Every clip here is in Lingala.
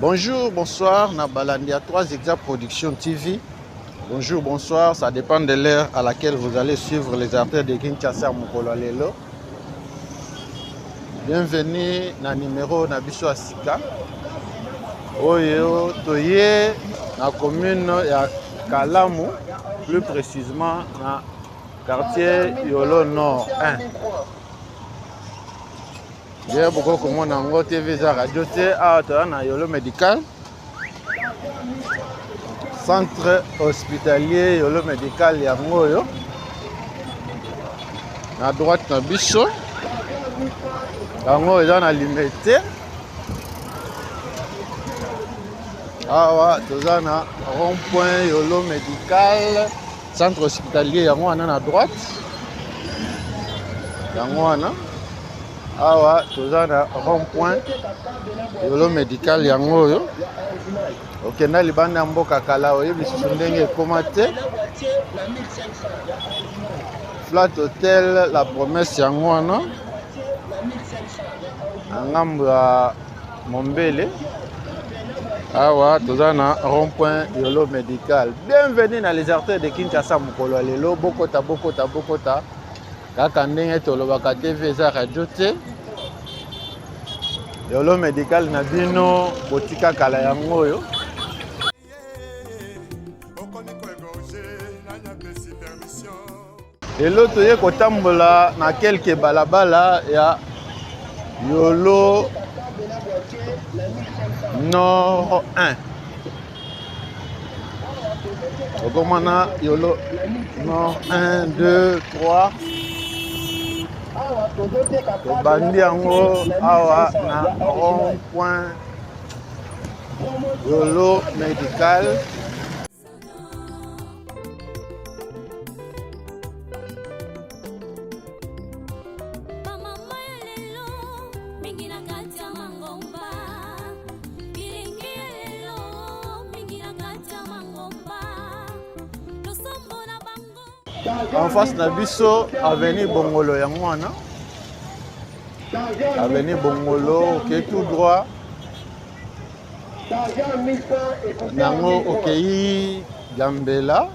Bonjour, bonsoir, na balandi ya 3 Exa Production TV. Bonjour, bonsoir, ça dépend de l'heure à laquelle vous allez suivre les artères de Kinshasa mokolo lelo. Bienvenue na numéro na biso ya sika. Oyo toye na commune ya Kalamu, plus précisément na quartier Yolo Nord 1. Bien, bokoki komona yango TV eza radio te awa toza na Yolo Medical centre hospitalier Yolo Medical yango oyo na droite na biso yango eza na limete awa toza na rond point Yolo Medical centre hospitalier yango wana na droite yango wana awa toza na rond point Yolo Medical yango oyo okenda libanda ya mboka kala oyebi lisusu ndenge ekoma te flat hotel la promesse yango wana na ngambo ya mombele awa toza na rond point Yolo Medical. Bienvenue na les artères de Kinshasa mokolo ya lelo. Bokota, bokota, bokota kaka ndenge tolobaka, TV eza radio te. Yolo Medical na bino botika kala yango oyo. Lelo toye kotambola na kelke balabala ya Yolo Nord 1. Okomona Yolo Nord 1, 2, 3. Tobandi yango awa na rond point Yolo Medical. En face na biso avenue Bongolo yango wana, avenue Bongolo okei tout droit nango okei Gambela.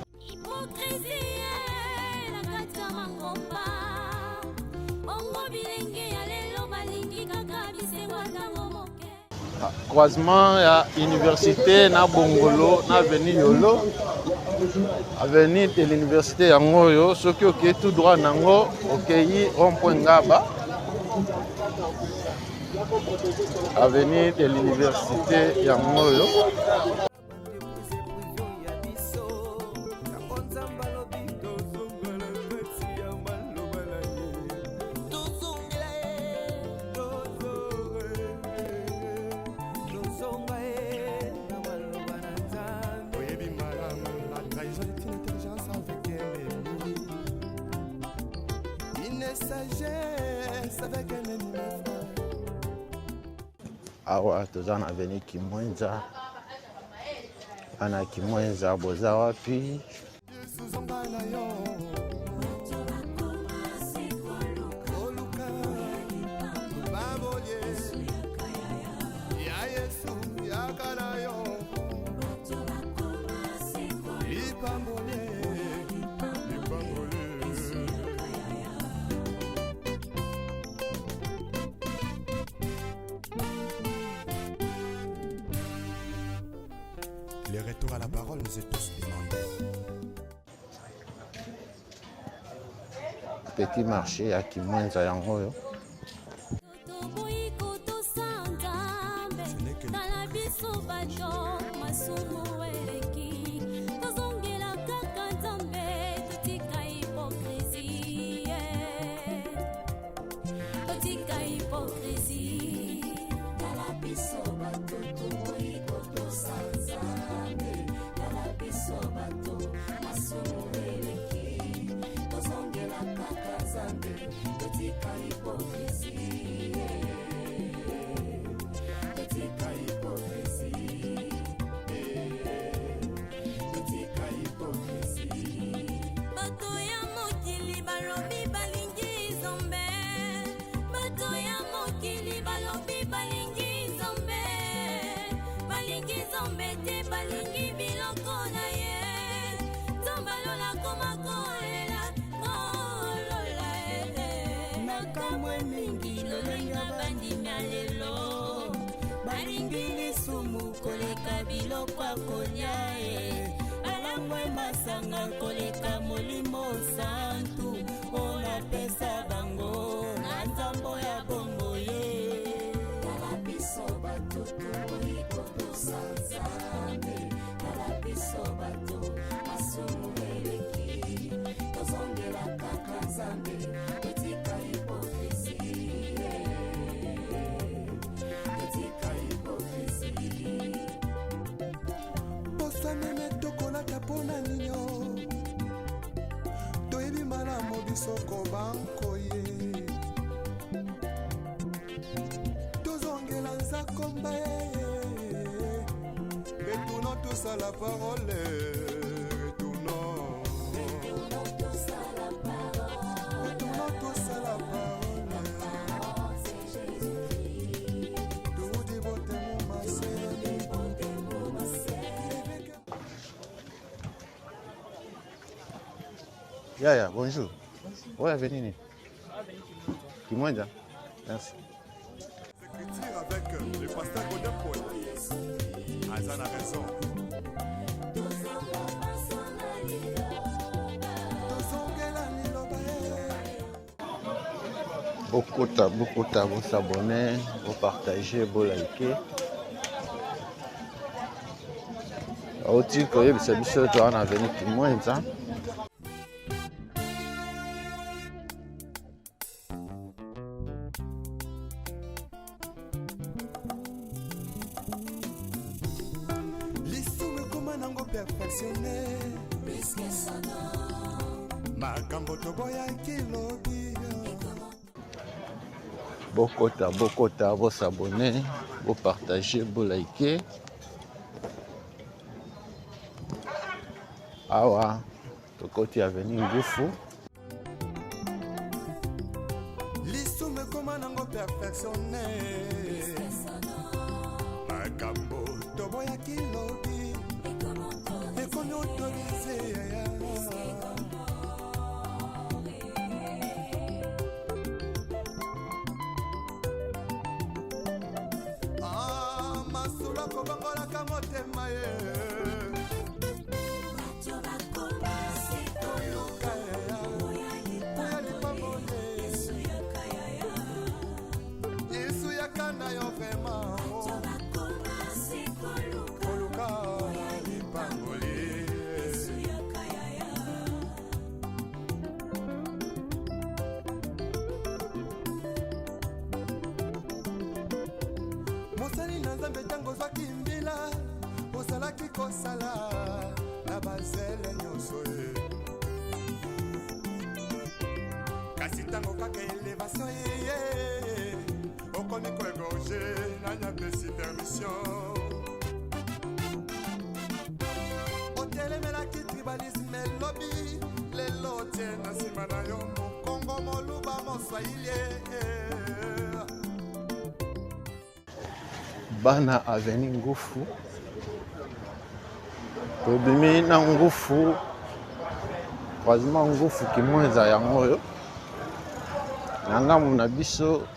Croisement ya université na Bongolo na avenue Yolo, avenue de l'université yango oyo. Soki okei tout droit nango okei rond point Ngaba, avenue de l'université yango oyo. Awa toza na avenue Kimwenza, bana Kimwenza boza wapi? Le retour à la parole nous est tous demandé. Petit marché ya Kimwenza yango oyo. Nzambe te, balingi biloko na ye. Nzambe alola koma kolela kolola eh. Nakamwe mingi lolenge bandimi ya lelo balingi lisumu koleka biloko ya kolia e, balangwe masanga koleka Molimo Santu oyo napesa bango na nzambo ya bongo ye. Tala biso bato tokoki kotosa Nzambe, tala biso bato masumu eleki, tozongela kaka Nzambe, totika hypocrisie, totika hypocrisie. Poso meme tokolata mpona ninyo, toyebi malamu biso kobankoye, tozongela nzakomba ye. Retournons tous à la parole, retournons. Retournons tous à la parole. Retournons tous à la parole. Parole, c'est Jésus-Christ. Turudi bote mumase. Bote mumase. Yaya, bonjour. Oyo avenue nini? Kimwenza. Merci. Écriture avec le pasteur Godin Paul. Aza na raison. Tozonga maso na liloba. Tozongela liloba ye. Bokota, bokota, bos'abonner, bopartager, bolike. Auti koyebisa biso toza na avenue Kimwenza. Lisumu ekoma nango perfectionné. Puisque son nom Makambo toboyaki lobi. Bokota, bokota, bos'abonner, bopartager, bolike. Awa tokoti avenue Ngufu. Lisumu ekoma nango perfectionné. Son nom Makambo toboyaki lobi ekomi autorisé. Ah, masolo akobongolaka motema ye. Bato bakoma se Koluka koluka ya lipamboli. Yesu yaka yaya. Yesu yaka na yo vraiment. Bato bakoma se koluka Koluka lipamboli. Yesu yaka yaya. Mosali na Nzambe, ntango ozwaki mbila, ozalaki kosala na bazele nyonso ye, kasi ntango kaka élévation eye, okomi koégorger. Nani apesi permission? Otelemelaki tribalisme elobi, lelo otie na nsima na yo Mokongo, Moluba, Moswahili. Bana avenue Ngufu, tobimi na Ngufu, croisement Ngufu Kimwenza yango oyo. Na ngambu na biso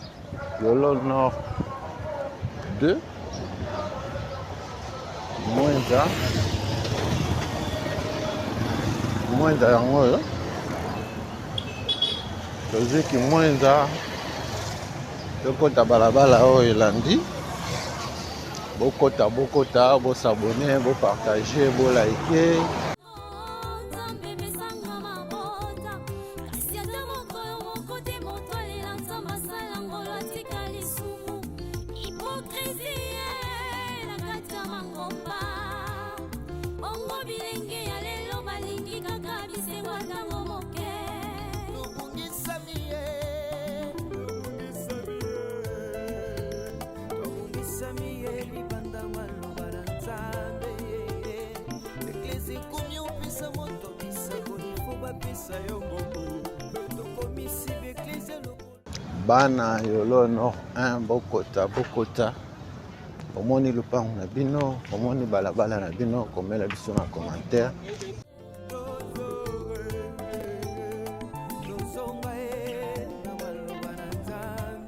Yolo Nord 2, Mwenza, Mwenza yango oyo. Tozwi Kimwenza, tokɔta balabala oyo elandi. Bokɔta, bokɔta, bos'abonner, bopartager, bolike. Nzambe pesanga mabota, kasi ata mokolo moko te moto alela Nzambe asala ngolo atika lisumu, hypocrisie na kati ya mangomba. Bongo bilenge ya lelo balingi kaka bisengo ntango moke. Tobungisami ye, tobungisami ye libanda maloba na Nzambe. Eklese ekomi opesa moto bisako, ifo bapesa yo mbongo. Tokomisi baeklese lokola Bana Yolo Nord 1, bokota, bokota. Omoni lupango na bino, omoni balabala na bino, komela biso na commentaire.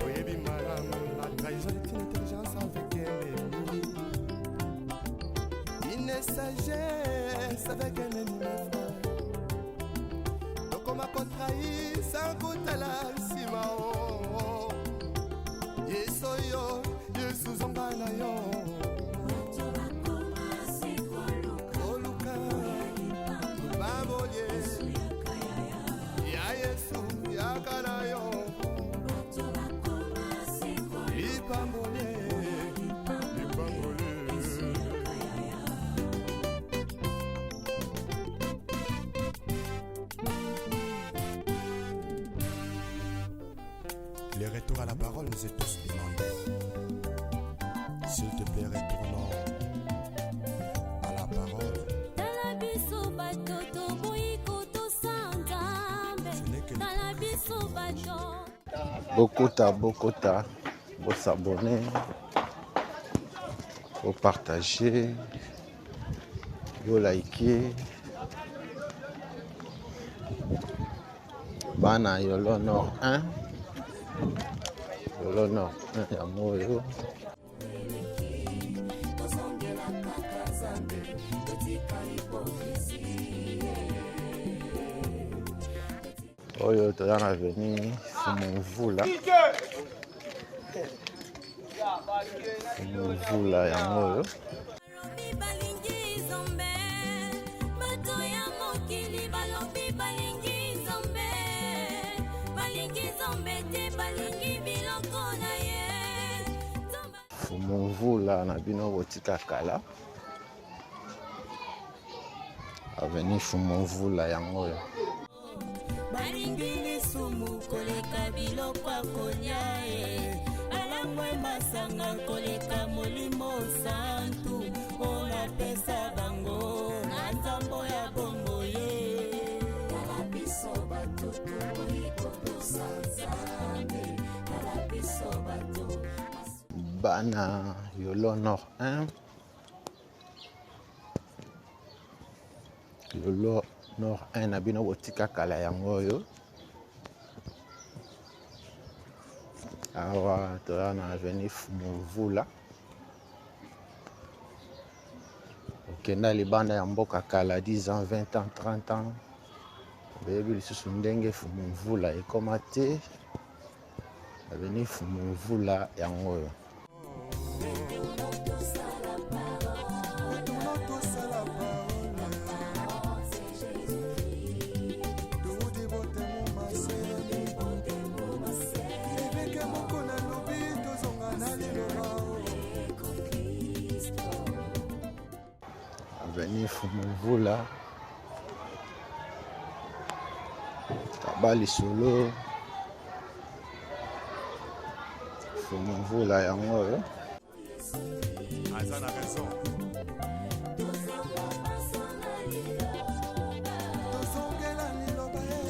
Oyebi malamu, la trahison est une intelligence avec ennemi, une sagesse avec un ennemi, mes frères. Tokoma kotrahir sans kotala nsima o Yesu oyo, Yesu zonga na yo. Koluka babolie ya Yesu, yaka na yo lipambole, lipambole. Le retour à la parole nous est tous demandé. S'il te plaît, retournons à la parole. Tala biso bato toboyi kotosa Nzambe. Ce n'est que Tala biso bato. Bokota, bokota, bosabone, bopartage, bolike. Bana Yolo Nord 1, Yolo Nord 1 yango oyo. Tozongela kaka Nzambe, totika hypocrisie. Oyo toza na avenue Fumumvula, Fumumvula yango oyo. Balobi balingi Nzambe, bato ya mokili balobi balingi Nzambe, balingi Nzambe te, balingi biloko na ye. Fumumvula na bino botika kala, avenue Fumumvula yango oyo. Balingi lisumu koleka biloko ya kolia ye, alangwe masanga koleka molimo santu oyo napesa bango na nzambo ya bongo ye. Tala biso bato toboyi kotosa Nzambe, tala biso bato. Bana Yolo Nord 1, Yolo Nord 1 na bino botika kala yango oyo. Awa toza na avenue Fumumvula, okenda libanda ya mboka kala 10 ans, 20 ans, 30 ans, oyebi lisusu ndenge Fumumvula ekoma te. Avenue Fumumvula yango oyo. Retournons tous à la parole. Toudi botemo masele. Eveke moko nalobi tozonga na liloba. Avenue Fumumvula, kaba lisolo Fumumvula yango oyo. Aza na raison. Tozongela liloba ye.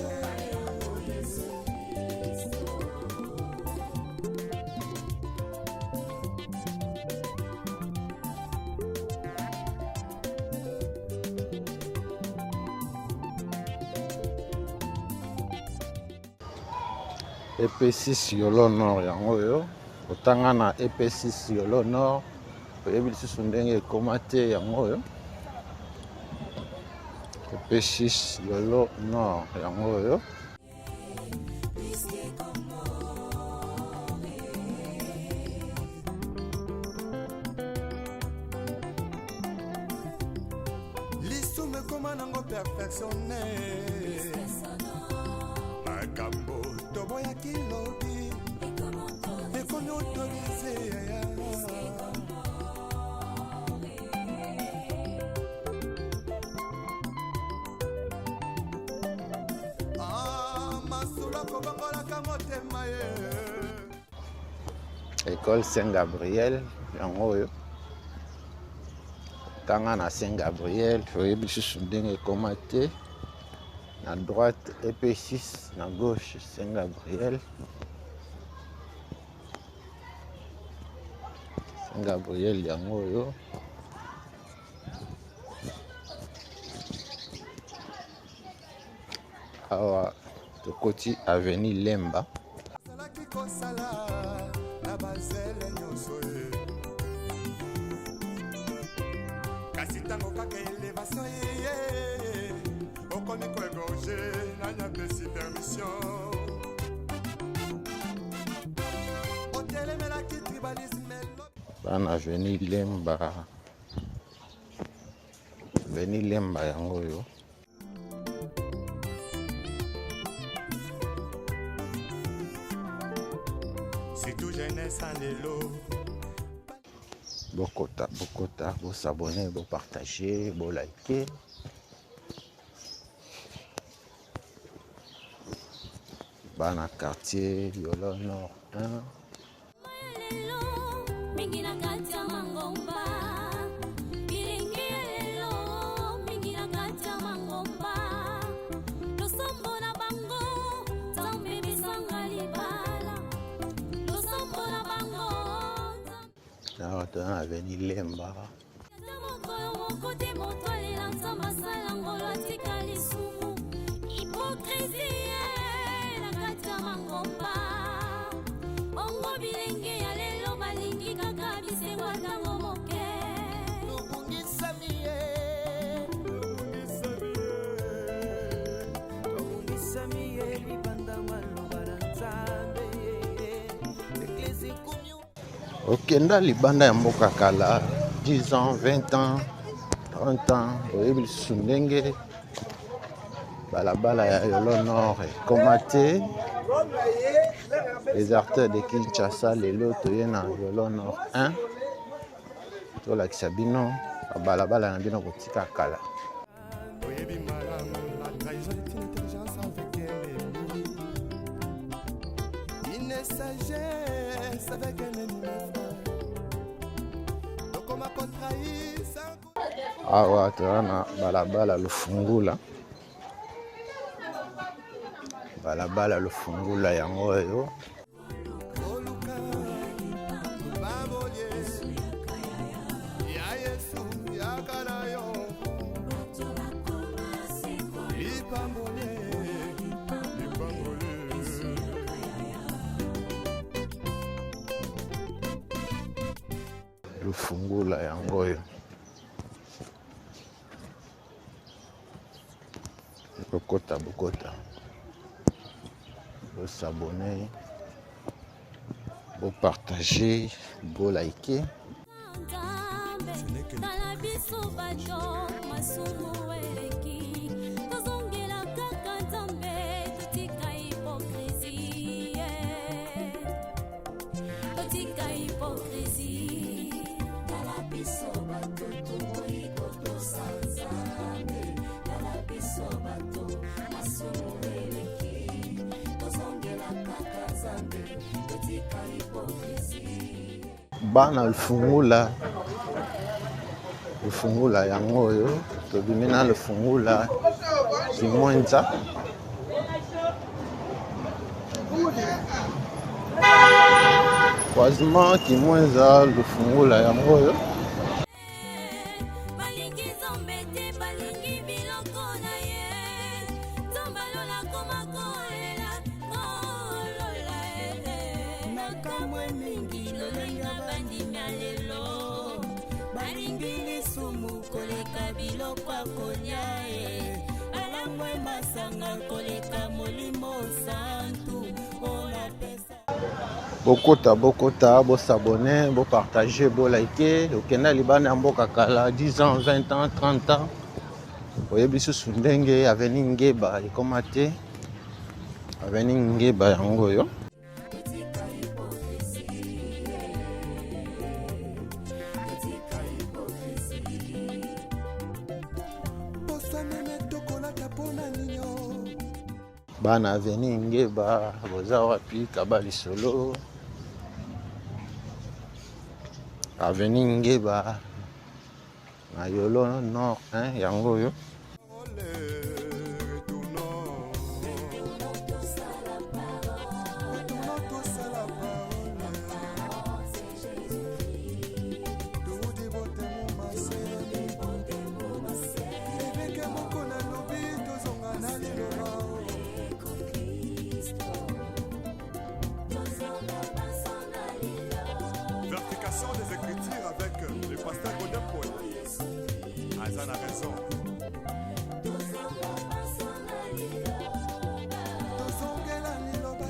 EP6 Yolo Nord yango oyo. Otanga na EP6 Yolo Nord, oyebi lisusu ndenge ekoma te yango oyo. EP6 Yolo Nord yango oyo. Lisumu ekoma nango perfectionne, makambo toboyaki lobi ekomi autorise. Ah, masolo akobongolaka motema ye. École Saint-Gabriel yango oyo. Tanga na Saint-Gabriel, oyebi lisusu ndenge ekoma te. Na droite EP6, na gauche Saint-Gabriel. Saint Gabriel yango oyo. Awa tokoti avenue Lemba. Azalaki kosala na bazele nyonso ye. Kasi ntango kaka elevation eye, okomi koegorge, nani apesi permission? Otelemelaki tribalisme. Bana avenue Lemba, avenue Lemba yango oyo. Surtout jeunesse en lelo. Bokota, bokota, bosabone, bopartage, bolike. Bana quartier Yolo Nord 1. Mingi na kati ya mangomba, bilingi lelo mingi na kati ya mangomba, losambo na bango Nzambe bisanga libala, losambo na bango. Awa toza na avenue Lemba. Ata mokolo moko te moto alela Nzambe asala ngolo atika lisumu, hypocrisie na kati ya mangomba. Bongo bilenge ya lelo balingi kaka bisengo ntango moke. Tobungisami ye, tobungisami ye libanda maloba na Nzambe. Eglise ekomi Okenda libanda ya mboka kala 10 ans, 20 ans, 30 ans, oyebi lisusu ndenge balabala ya Yolo Nord ekoma te. Les artères de Kinshasa lelo toye na Yolo Nord 1, tolakisa bino balabala na bino kotika kala. Oyebi malamu, la trahison est une intelligence avec ennemi. Une sagesse avec un ennemi, mes frères. Tokoma kotrahir sans Awa toza na balabala Lufungula. Balabala Lufungula yango oyo. Oluka babolie ya Yesu yaka na yo. Lipambolie, lipambolie. Lufungula yango oyo. Bokota, bokota, bosabone, bopartage, bolike. Nzambe, tala biso bato masumu eleki, tozongela kaka Nzambe, totika hypocrisie, totika hypocrisie. Tala biso bato toboyi kotosa Nzambe, tala biso bato masumu eleki, tozongela kaka Nzambe, totika hypocrisie. Bana Lufungula, Lufungula yango oyo tobimi na Lufungula Kimwenza. Croisement Kimwenza Lufungula yango oyo. Balingi Nzambe te, balingi biloko na ye. Nzambe alola koma kolela, kolola e. Nakamwe mingi lolenga bandimi ya lelo, balingi lisumu koleka biloko ya kolia e. Balangwe masanga koleka molimo santu mpona pesa. Bokota, bokota, bosabone, bopartage, bolike. Okenda libanda ya mboka kala 10 ans, 20 ans, 30 ans, oyebi lisusu ndenge avenue Ngeba ekoma te. Avenue Ngeba yango oyo. Totika hypocrisie, totika hypocrisie. Poso meme tokolata mpona ninyo. Bana avenue Ngeba boza wapi? Kaba lisolo. Avenue Ngeba na Yolo Nord 1 yango oyo. Retournons, retournons tous à la parole. Aza na raison. Tozongela liloba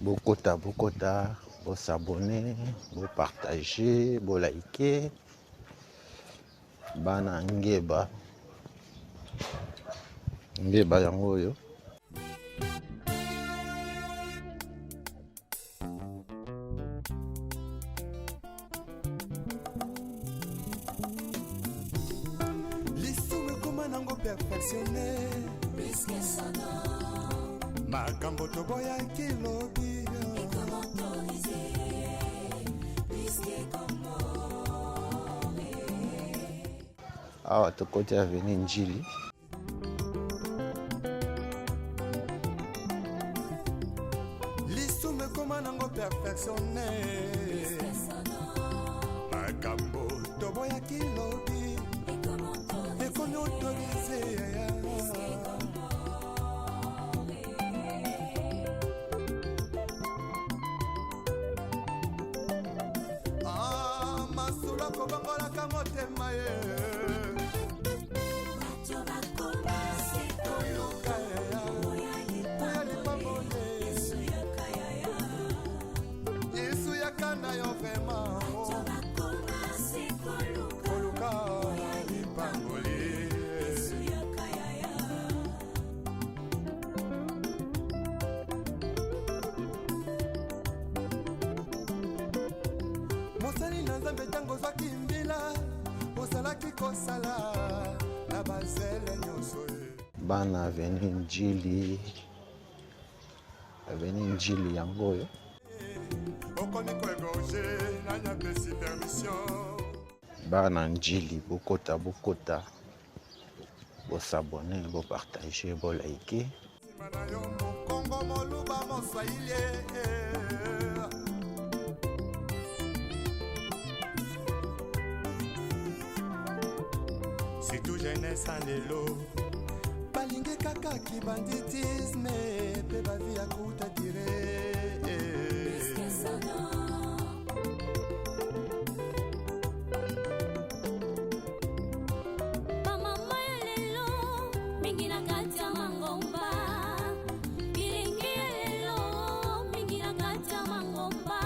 Bokota, bokota, bosabone, bopartage, bolike. Bana Ngeba, Ngeba yango oyo. Lisumu ekoma nango perfectionne, makambo toboyaki lobi. Awa tokoti avenue Njili. Lisumu ekoma nango perfectionne, makambo toboyaki lobi ekomi autorise. Ah, masolo akobongolaka motema ye. Koluka ya lipamboli, Yesu yaka na yo vraiment. Koluka lipamboli. Mosali na Nzambe, ntango ozwaki mbila, ozalaki kosala na bazele nyonso ye. Bana avenue Njili, avenue Njili yango oyo. Okomi koégorge, nani apesi permission? Bana Njili, bokota, bokota, bosabone, bopartage, bolike. Nsima na yo mokongo, moluba, moswahili. Surtout jeunesse ya lelo balingi kaka kibanditisme mpe bavi ya kuta dire. Bamama ya lelo mingi na kati ya mangomba, bilenge ya lelo mingi na kati ya mangomba,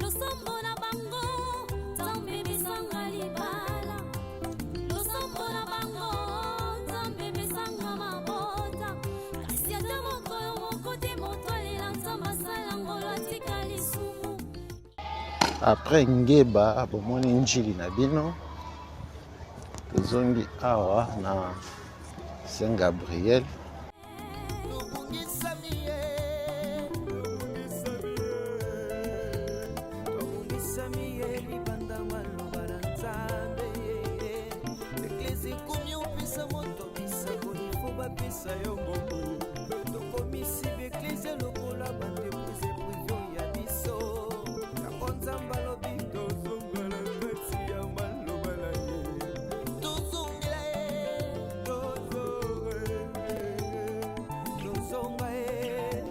losambo na bango Nzambe besanga libala, losambo na bango Nzambe besanga mabota, kasi ata mokolo moko te moto alela Nzambe asala ngolo atika lisumu. Après Ngeba, bomoni Njili na bino, tozongi awa na Saint Gabriel. Tobungisami ye, tobungisami ye libanda maloba na Nzambe. Eglise ekomi opesa moto bisakoli fo bapesa yo mbongo. Tokomisi baeglise lokola baentreprise privé ya biso. Yango Nzambe alobi tozongela kati ya maloba na ye. Tozongela ye, tozonga ye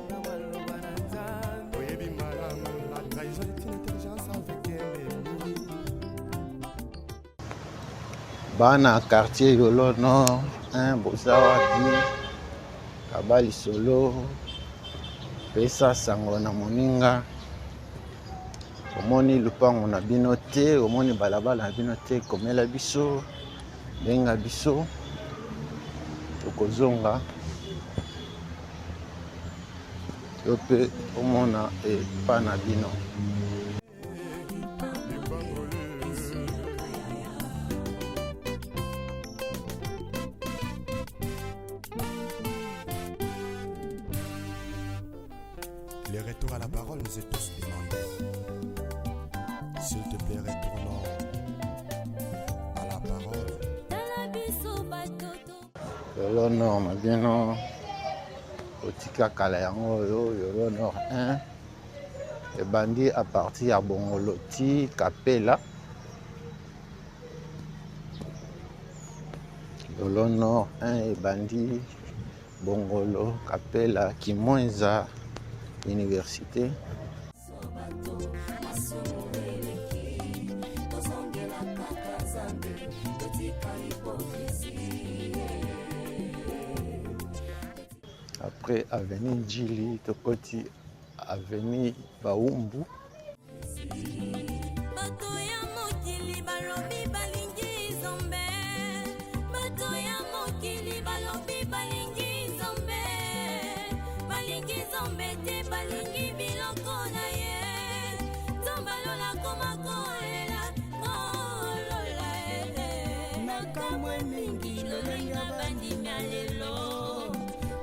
na maloba na Nzambe. Oyebi malamu, la trahison est une intelligence avec ennemi. Bana quartier Yolo Nord 1, boza wapi? Kaba lisolo, pesa sango na moninga. Omoni lupango na bino te, omoni balabala na bino te, komela biso, benga biso, tokozonga yo mpe omona epa na bino. Le retour à la parole nous est tous demandé. S'il te plaît, retournons à la parole. Tala biso batoto. Yolo Nord na bino otika kala yango oyo. Yolo Nord 1 ebandi à partir ya Bongolo ti Kapela. Yolo Nord 1 ebandi Bongolo, Kapela, Kimwenza, université. Bato masumu eleki, tozongela kaka. Après avenue Njili tokoti avenue Baumbu. Bato ya mokili balobi balingi Nzambe, bato ya mokili balobi balingi Nzambe, balingi Nzambe te, balingi biloko na ye. Nzambe alola koma kolela, kolola eh. Nakamwe mingi lolenge bandimi ya lelo,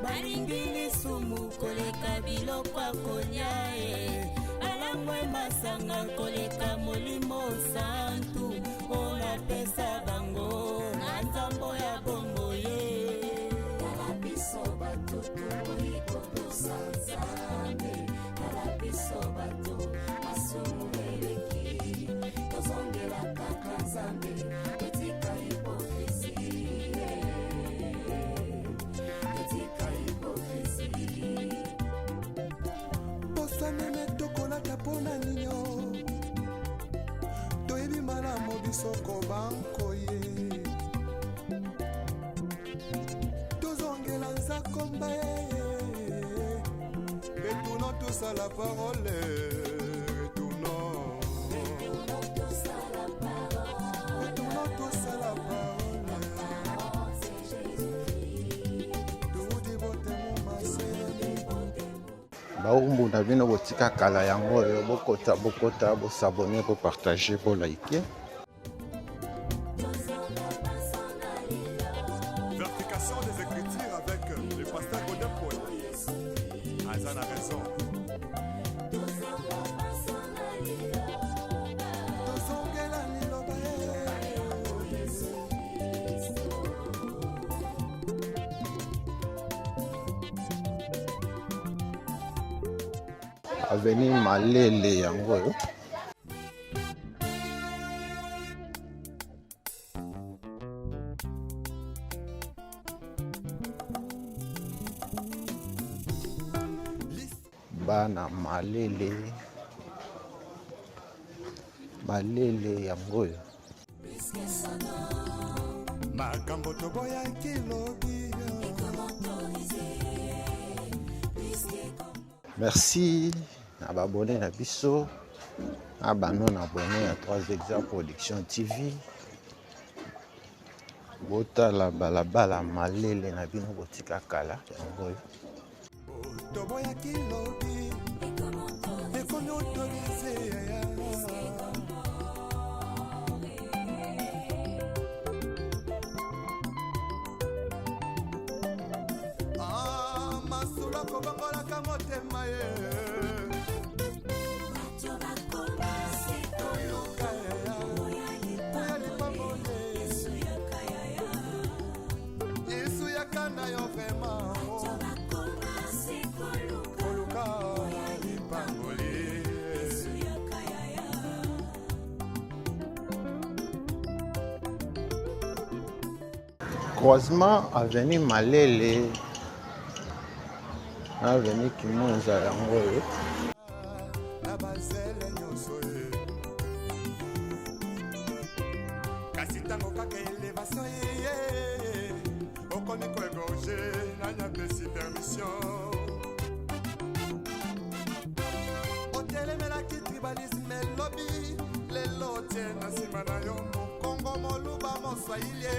balingi lisumu koleka biloko ya kolia e, balangwe masanga koleka molimo santu oyo napesa bango na nzambo ya bombo ye. Tala biso bato toboyi kotosa Nzambe, tala biso bato masumu eleki, tozongela kaka Nzambe, totika hypocrisie, totika hypocrisie. Poso meme tokolata mpona ninyo, toyebi malamu biso kobankoye, tozongela nzakomba ye, retournons tous à la parole, retournons, retournons tous à la parole, toudi botemu maseni. Baumbu na bino botika kala yango oyo, bokota bokota, bosabone, bopartage, bolike. Vérification des Écritures avec le pasteur Godin Paul. Aza na raison. Tozongela liloba ye. Avenue Malele yango oyo. Bana Malele, Malele yango oyo. Makambo toboyaki lobi. Merci na baabonné na biso, na ba non abonné ya 3 Hexa Production TV. Botala balabala Malele na bino botika kala yango oyo. Toboyaki lobi ekomi autorisé. Ah, masolo kobongolaka motema ye. Koluka ya lipamboli, Yesu yaka na yo vraiment. Koluka lipamboli. Croisement avenue Malele na avenue Kimonza yango oyo. Na bazele nyonso ye, kasi ntango kaka élévation ye, okomi koégorger, nani apesi permission? Otelemelaki tribalisme elobi, lelo otie na nsima na yo mokongo, moluba, moswahili.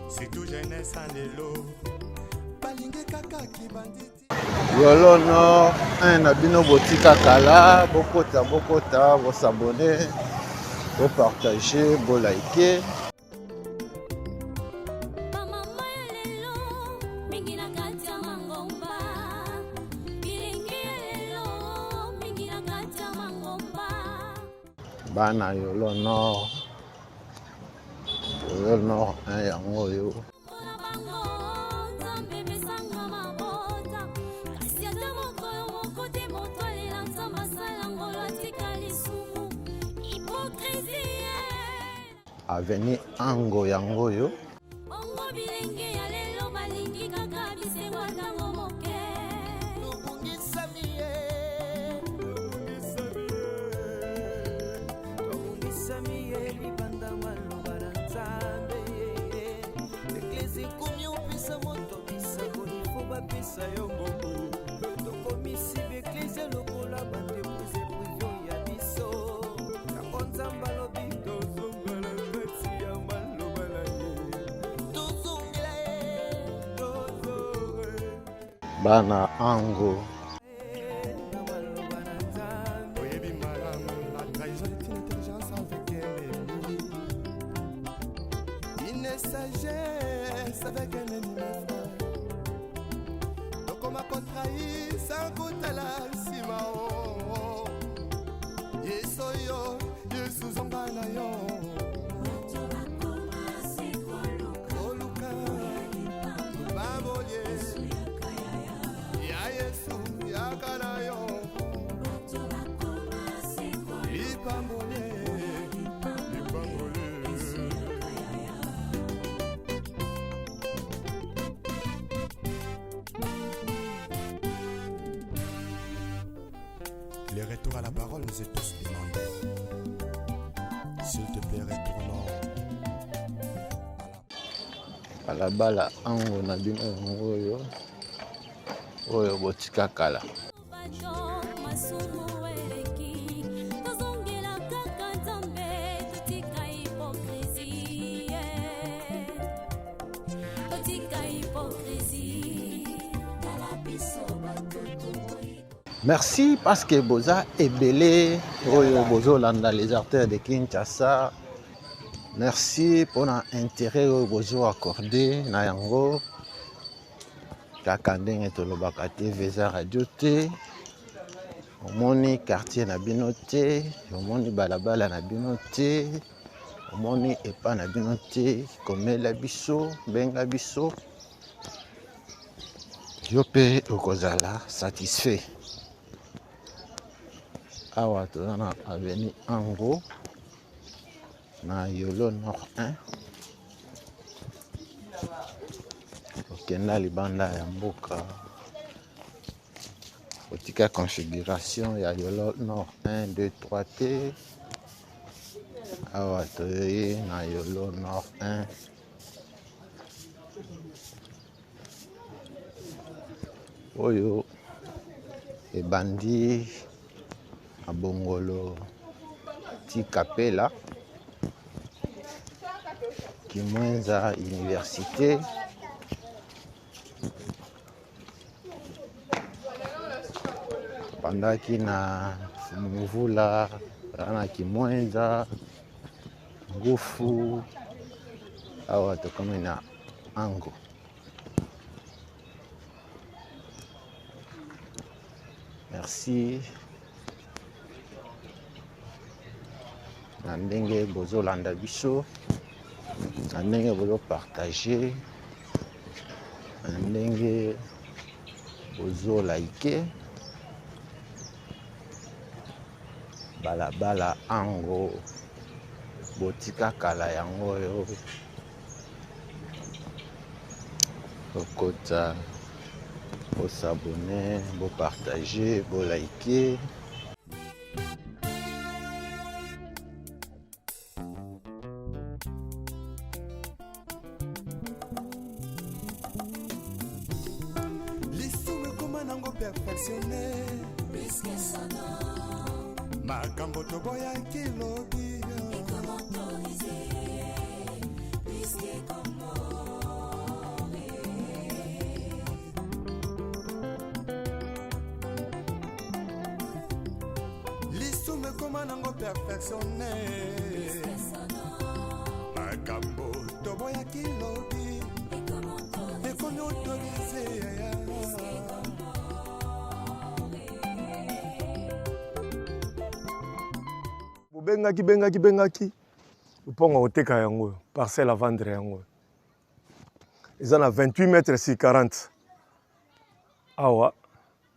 Surtout jeunesse ya lelo balingi kaka kibanditi. Yolo Nord 1 na bino botika kala, bokota bokota, bosabone, bopartage, bolike. Bamama ya lelo mingi na kati ya mangomba, bilenge ya lelo mingi na kati ya mangomba. Bana Yolo Nord, Yolo Nord 1 yango oyo. Mpona bango Nzambe epesanga mabota, kasi ata mokolo moko te moto alela Nzambe asala ngolo atika lisumu, hypocrisie. Avenue Ango yango oyo. Bongo bilenge ya lelo balingi kaka bisengo ntango moke. Tobungisami ye, tobungisami ye libanda. Bana Ango. Oyebi malamu la trahison est une intelligence avec un ennemi. Une sagesse avec un ennemi, mes frères. Tokoma kotrahi sans kotala nsima o. Yesu yo, Yesu zonga na yo. Koluka babolie ya Yesu yaka na yo. Lipambolie, lipambolie. Le retour à la parole nous est tous demandé. S'il te plaît, retournons. Balabala ango na bino yango oyo oyo botika kala. Bato masumu eleki, tozongela kaka Nzambe, totika hypocrisie, totika hypocrisie. Tala biso bato toboyi. Merci parce que boza ebele oyo bozolanda les artères de Kinshasa. Merci mpona intérêt oyo bozo accordé na yango. Kaka ndenge tolobaka TV eza radio te, omoni quartier na bino te, omoni balabala na bino te, omoni epa na bino te, komela biso, benga biso, yo mpe okozala satisfait. Awa toza na avenue Ango na Yolo Nord 1. Okenda libanda ya mboka, otika configuration ya Yolo Nord 1, 2, 3 te. Awa toyei na Yolo Nord 1. Oyo ebandi na Bongolo ti Kapela, Kimwenza Université. Bandaki na Mvula, na Kimwenza, Ngufu, awa tokomi na Ango. Merci na ndenge bozolanda biso, na ndenge bozopartage, na ndenge bozolike. Balabala Ango botika kala yango oyo, bokota, bosabone, bopartage, bolike. Lisumu ekoma nango perfectionne, makambo toboyaki lobi lisumu ekoma nango perfectionne, makambo toboyaki lobi ekomi autorise. Bobengaki, bengaki, bengaki lupango koteka yango oyo, parcelle à vendre yango oyo eza na 28 mètres sur 40 awa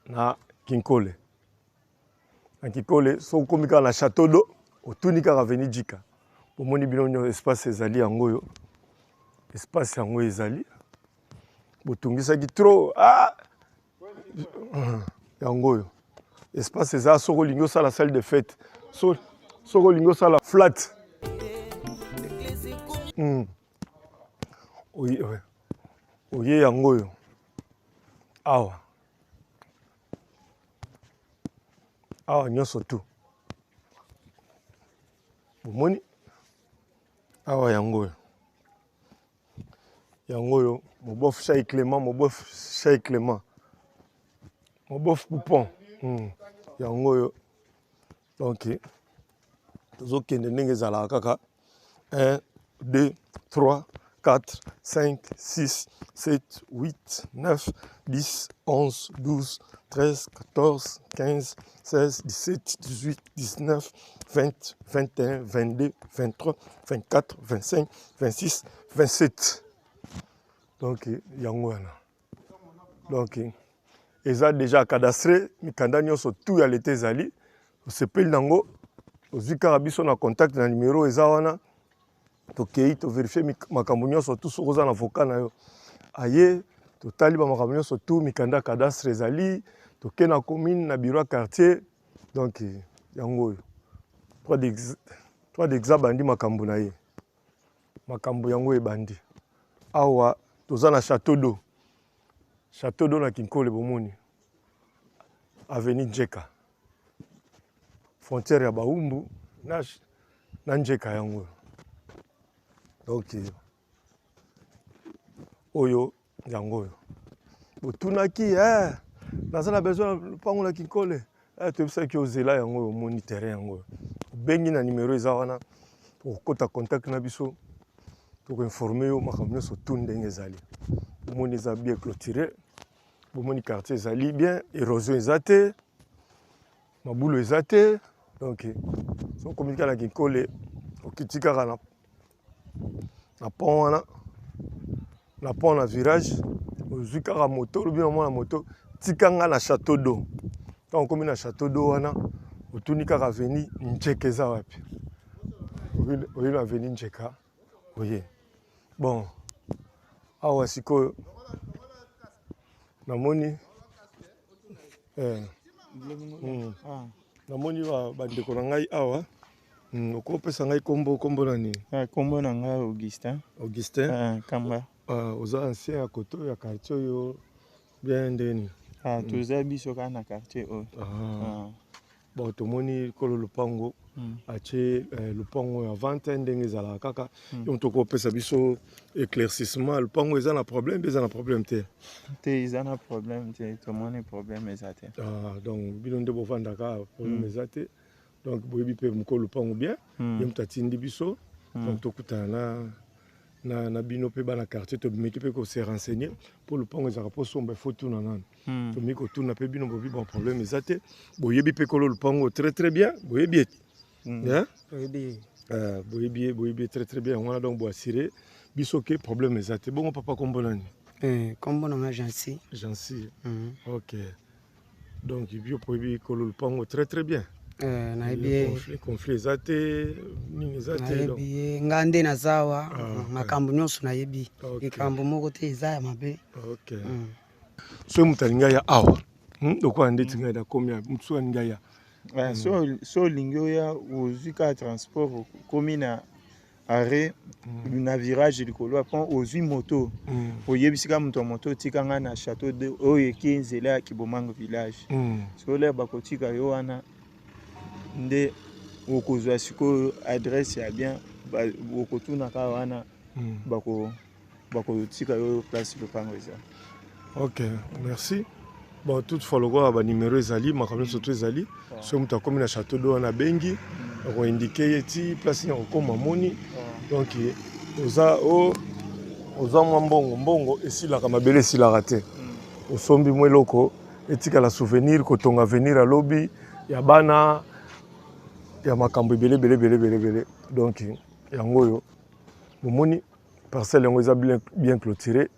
na Kinkole. Na Kinkole soki okomi kaka na Château d'eau, otuni kaka avenue Djika, bomoni bino nyonso espace ezali yango oyo, espace yango ezali botungisaki trop. Ah! Yango oyo espace eza, soki olingi osala salle de fête, soki olingi osala flat. Oye, oye yango oyo awa, awa nyonso tu bomoni awa yango oyo, yango oyo mobof Chai Clément, mobof Chai Clément. Mobof Poupon yango oyo. Donc tozokende ndenge ezalaka kaka 1 2 3 4 5 6 7 8 9 10 11 12 13 14 15 16 17 18 19 20 21 22 23 24 25 26 27. Donc yango wana. Donc eza déjà cadastré, mikanda nyonso tout ya leta ezali. Osepeli nango, ozwi kaka biso na contact na numero eza wana, tokei toverifie makambo nyonso tout. Soki oza na avocat na yo aye, totali ba makambo nyonso tout, mikanda cadastre ezali, toke na commune na bureau ya quartier. Donc yango oyo 3 d'exa bandi makambo na ye, makambo yango ebandi awa. Toza na Château d'eau, Château d'eau na Kinkole, bomoni avenue Njeka, frontière ya Baumbu na Njeka yango. Donc oyo yango oyo botunaki, naza na besoin ya lopango na Kinkole, toyebisaki ozela yango oyo, omoni terrain yango oyo, obengi na numero eza wana, okota contact na biso, tokoinforme yo makambo nyonso tu ndenge ezali. Bomoni eza bien clôturé, bomoni quartier ezali bien, érosion eza te, mabulu eza te. Donc soki okomi kaka na Kinkole, okiti kaka na pont wana, na pont na virage, ozwi kaka moto, olobi na mwana moto: "Tika nga na Château d'eau." Ntango okomi na Château d'eau wana, otuni kaka avenue Njeka eza wapi, oyi na avenue Njeka oye. Bon, awa sikoyo namoni namoni bandeko na ngai awa. Okopesa ngai kombo? Kombo nani? Kombo na ngai Augustin. Augustin. Kamba. Oza ancien ya koto ya quartier oyo bien ndeni? Toza biso kaka na quartier oyo. Bon, tomoni kolo lopango atie lopango ya vente ndenge ezalaka kaka. Yo moto okopesa biso éclaircissement, lopango eza na problème mpe eza na problème te? Te, eza na problème te, tomoni problème eza te. Ah, donc bino nde bovandaka, problème eza te. Donc boyebi mpe mokolo lopango bien, ye moto atindi biso. Donc tokutana na bino mpe bana quartier, tobimeki mpe kose renseigner mpo lopango ezalaka mpo somba ifo tuna nano. Tomiki kotuna mpe bino, bobi bon, problème eza te. Boyebi mpe kolo lopango très très bien, boyebi ete boyebi ye, boyebi ye très très bien yango wana. Donc boassurer biso ke problème eza te. Bongo papa, kombo nani? Kombo na nga Jansi. Jansi. Ok, donc bio boyebi kolo lopango très très bien? Nayebi ye. Conflit eza te, nini eza te? Nayebi ye, nga nde naza awa, makambo nyonso nayebi, likambo moko te eza ya mabe. Ok, soki moto alingi aya awa, lokola ndeti ngai nakomi, moto soki alingi aya? So olingi oya, ozwi kaka transport, okomi na arrêt na virage likolo ya pont, ozwi moto, oyebisi kaka moto ya moto: "Otika ngai na Château d'eau oyo eki nzela ya Kibomango village." Sikoyo lere bakotika yo wana nde okozwa sikoyo adresse ya bien, okotuna kaka wana, bakotika yo place lopango eza. Ok, merci. Bon, toutefois lokola banimero ezali, makambo nyonso to ezali, soki moto akomi na Château d'eau wana, abengi, akoindike ye ti place nini akokoma. Moni, donc oza oza mwa mbongo, mbongo esilaka, mabele esilaka te. Osombi mwa eloko etikala souvenir, kotonga avenir, alobi ya bana, ya makambo ebele ebele ebele ebele ebele. Donc yango oyo bomoni, parcelle yango eza bien, bien clôturé,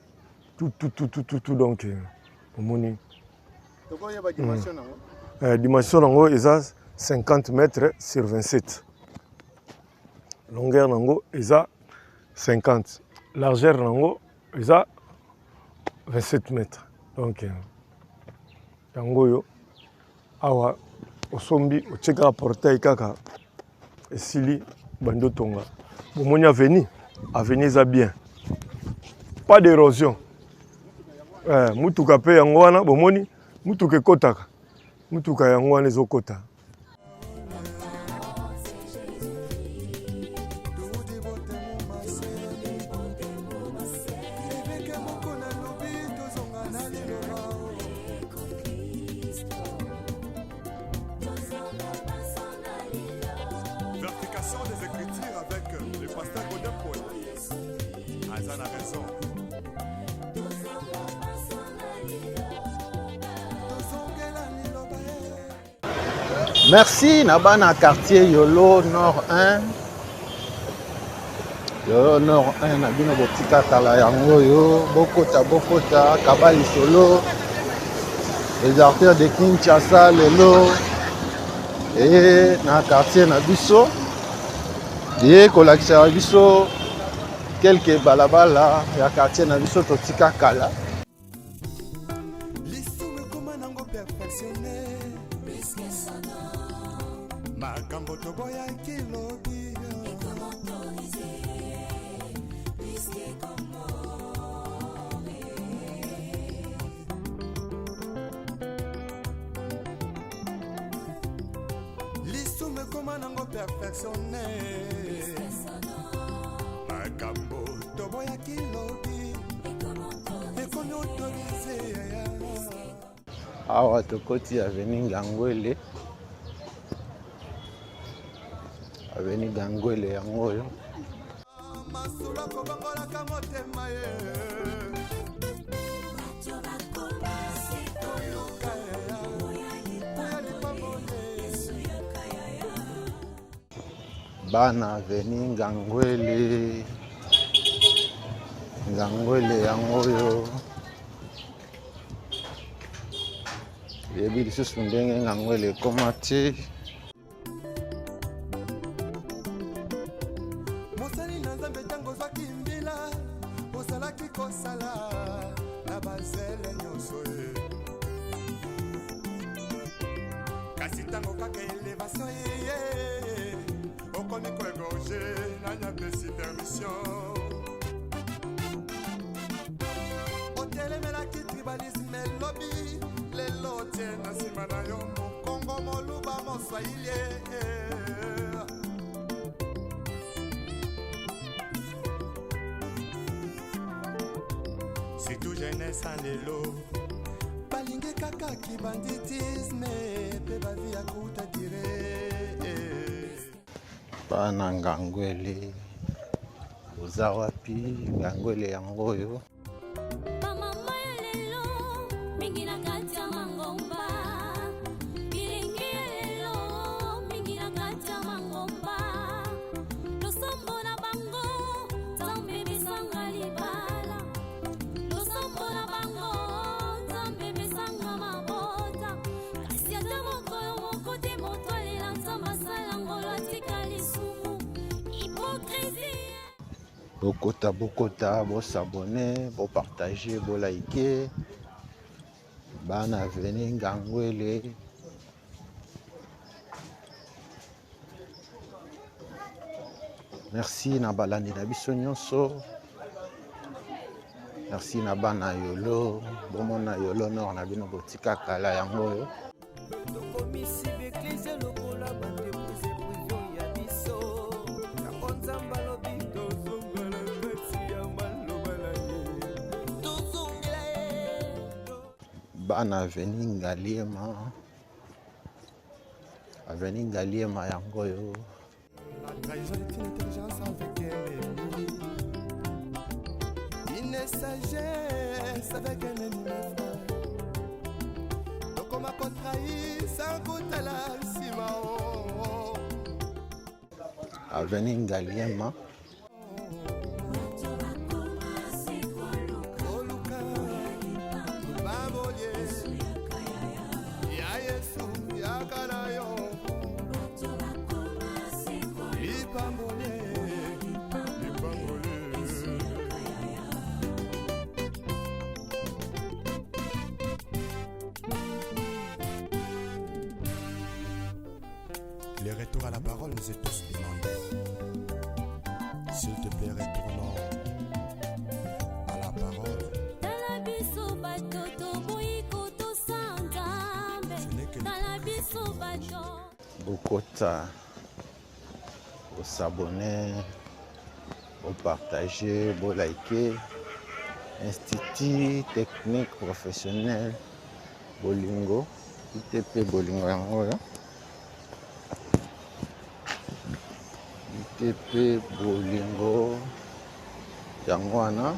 tout tout tout tout tout tout. Donc omoni dimension nango? Dimension nango eza 50 mètres sur 27. Longueur nango eza 50, largeur nango eza 27 mètres. Donc yango oyo awa, osombi, otie kaka portail kaka, esili, bandi otonga. Bomoni avenue, avenue eza bien, pas d'érosion. Mutuka mpe yango wana, bomoni mutuka ekotaka, mutuka yango wana ezokota. Eveke moko nalobi, tozonga na liloba. Merci na bana quartier Yolo Nord 1. Yolo Nord 1 na bino botika kala yango oyo bokota bokota kaba lisolo les artères de Kinshasa lelo eye na quartier na biso ye kolakisa biso quelques balabala ya quartier na biso totika kala. Lisumu ekoma nango perfectionne makambo toboyaki lobi. Lisumu ekoma nango perfectionne makambo toboyaki lobi ekomi autorise. Awa tokoti avenue Ngangwele, avenue Gangwele yango oyo. Masolo kobongolaka motema ye. Bana avenue Ngangwele, Ngangwele yango oyo. Yebi lisusu ndenge Ngangwele ekoma te. Mosali na Nzambe, ntango ozwaki mbila, ozalaki kosala na bazele nyonso ye. Kasi ntango kaka elevation eye, okomi koegorge, nani apesi permission? Otelemelaki tribalisme elobi, lelo otie na nsima na yo mokongo, moluba, moswahili. Surtout jeunesse ya lelo balingi kaka kibanditisme mpe bavi ya kuta dire. Bana Ngangwele, oza wapi? Ngangwele yango oyo. Bamama ya lelo mingi na kati ya mangomba, bilenge ya lelo mingi na kati ya mangomba, losambo na bango Nzambe pesanga libala, losambo na bango Nzambe pesanga mabota, kasi ata mokolo moko te moto alela Nzambe asala ngolo atika lisumu hypocrisie. Bokota bokota, bosabone, bopartage, bolike. Bana avenue Ngangwele. Merci na balandi na biso nyonso. Merci na bana Yolo, bomona Yolo Nord na bino botika kala yango oyo. Tokomisi beklise lokola baentreprise prive ya biso. Yango Nzambe alobi tozongela kati ya maloba na ye, tozongela ye. Bana avenue Ngaliema, avenue Ngaliema yango oyo. La trahison est une intelligence avec un ennemi. Une sagesse avec un ennemi, mes frères. Tokoma kotrahir sans kotala nsima oh. Avenue Ngaliema. Koluka babolie ya Yesu yaka na yo lipambole lipambole. Le retour à la parole nous est tous demandé. S'il te plaît, retournons à la parole. Tala biso bato toboyi kotosa Nzambe. Ce n'est que Tala biso bato. Bokota, bosabone, bopartage, bolike. Institut technique professionnel Bolingo, ITP Bolingo yango oyo. ITP Bolingo yango wana,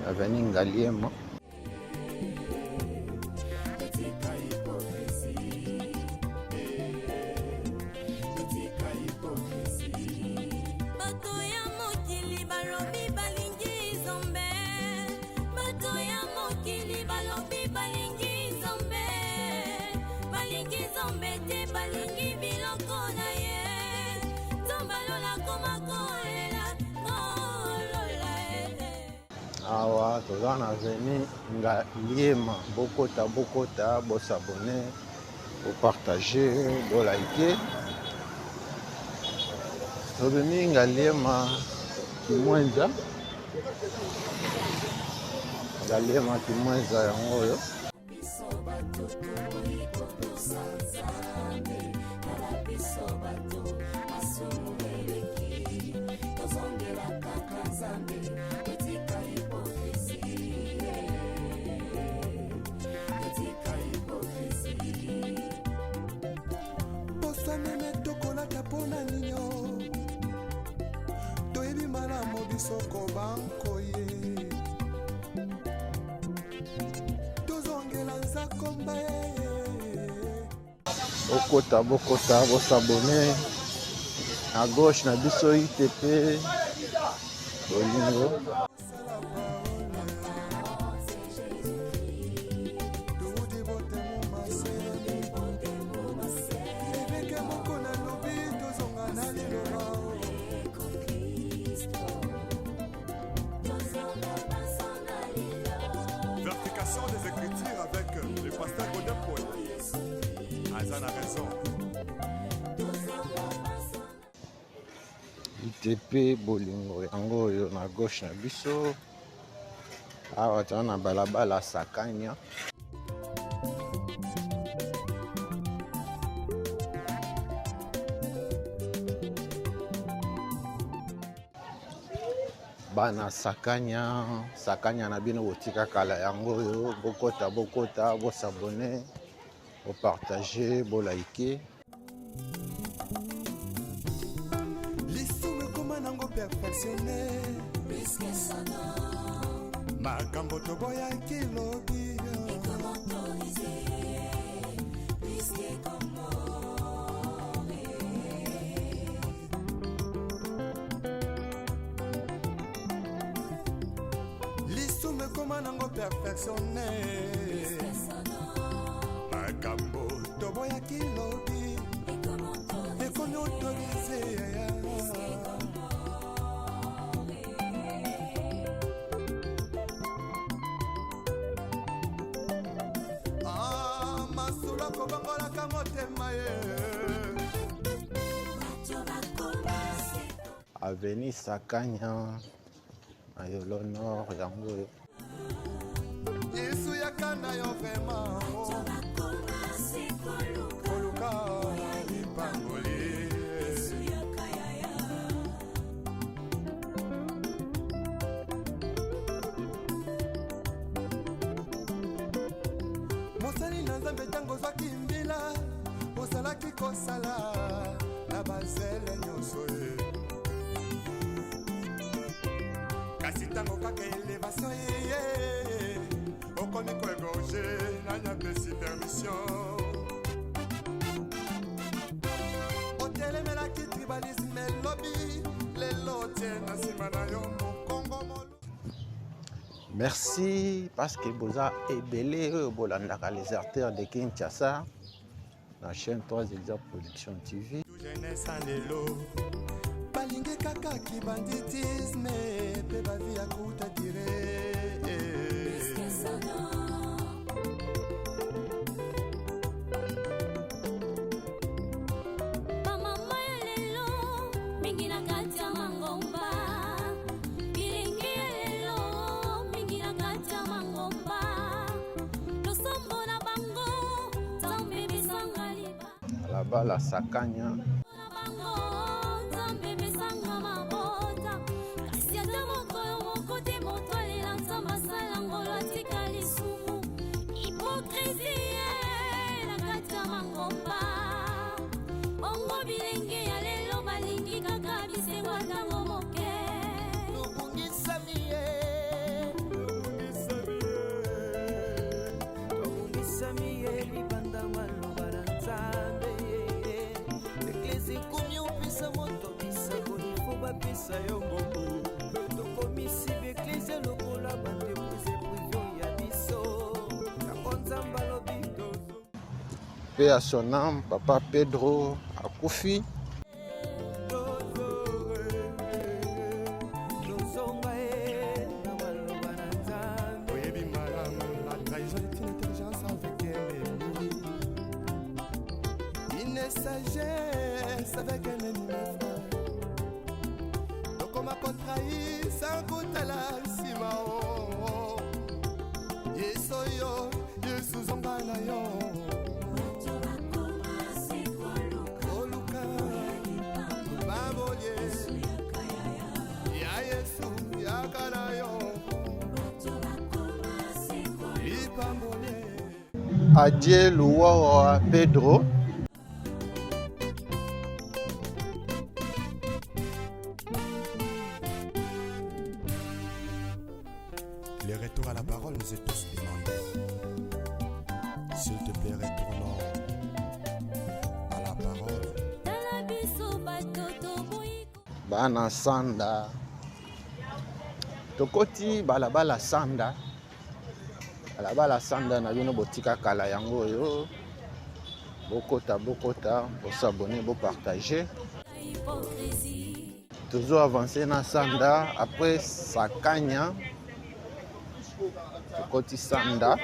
avenue Ngaliema. Tika hypocrisie. Balingi biloko na ye. Nzambe alola koma kolela kolola ye. Awa toza na avenue Ngaliema, bokota bokota, bosabone, bopartage, bolike. Tobimi Ngaliema Kimwenza, Ngaliema Kimwenza yango oyo. Biso bato toboyi kotosa Nzambe, tala biso bato masumu eleki, tozongela kaka Nzambe, totika hypocrisie, totika hypocrisie. Poso meme tokolata mpona ninio, toyebi malamu biso kobankoye, tozongela nzakomba ye. Bokota bokota, bosabone. Na gauche na biso ITP Bolingo. Eveke moko nalobi, tozonga na liloba. Vérification des Écritures avec le pasteur Godin Paul. Aza na raison. ITP Bolingo yango oyo na gauche na biso. Awa toza na balabala Sakanya. Bana Sakanya, Sakanya na bino botika kala yango oyo, bokota bokota, bosabone, bopartage, bolike. Lisumu ekoma nango perfectionne, makambo toboyaki lobi. Lisumu ekoma nango perfectionne, makambo toboyaki lobi ekomi autorise. Ah, masolo akobongolaka motema ye. Avenue Sakanya na Yolo Nord yango oyo. Yesu yaka na yo vraiment koluka lipamboli. Mosali na Nzambe, ntango ozwaki mbila, ozalaki kosala na bazele nyonso ye. Kasi ntango kaka elevation eye, okomi koégorger. Nani apesi permission? Otelemelaki tribalisme elobi, lelo otie na nsima na yo mokongo molu. Merci parce que boza ebele oyo bolandaka les artères de Kinshasa na chaîne 3 Exa Production TV. Jeunesse lelo balingi kaka kibanditisme mpe bavi ya kuta dire. Bamama ya lelo mingi na kati ya mangomba, bilenge ya lelo mingi na kati ya mangomba, losambo na bango Nzambe besanga liba. Balabala Sakanya. Na bango Nzambe besanga mabota, kasi ata mokolo moko te moto alela Nzambe asala ngolo atika lisumu. Hypocrisie na kati ya mangomba, bongo bilenge ya lelo balingi kaka bisengo ntango moke. Tobungisami ye, tobungisami ye libanda maloba na Nzambe. Eklesi ekomi opesa moto bisakoli fo bapesa yo mbongo. Tokomisi baeklese lokola baentreprise privé ya biso, yango Nzambe alobi tozo. Paix à son âme, papa Pedro akufi. Oyebi malamu, la trahison est une intelligence avec ennemi. Une sagesse avec un ennemi, mes frères. Tokoma kotrahir sans kotala nsima o. Yesu oyo, Yesu zonga na yo. Koluka babolie ya Yesu yaka na yo. Lipambolie. Adieu Luwawa Pedro. Le retour à la parole nous est tous demandé. S'il te plaît, retournons à la parole. Tala biso bato toboyi. Bana Sanda. Tokoti balabala Sanda. Balabala Sanda na bino botika kala yango oyo. Bokota, bokota, bosabone, bopartage. Hypocrisie. Tozo avancer na Sanda après Sakanya. Tokoti Sanda.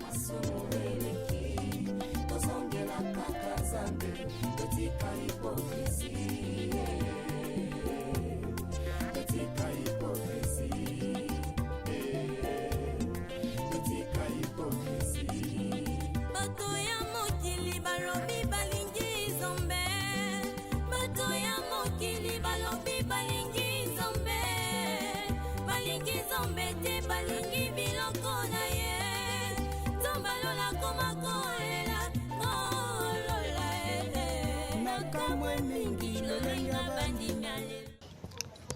Masumu eleki, tozongela kaka Nzambe, totika hypocrisie. Totika hypocrisie. Totika hypocrisie. Bato ya mokili balobi balingi Nzambe. Bato ya mokili balobi balingi Nzambe. Balingi Nzambe te, balingi biloko na ye. Nzambe alola koma kolela, kolola, eh, eh. Nakamwe mingi lolenge bandimi ya lelo.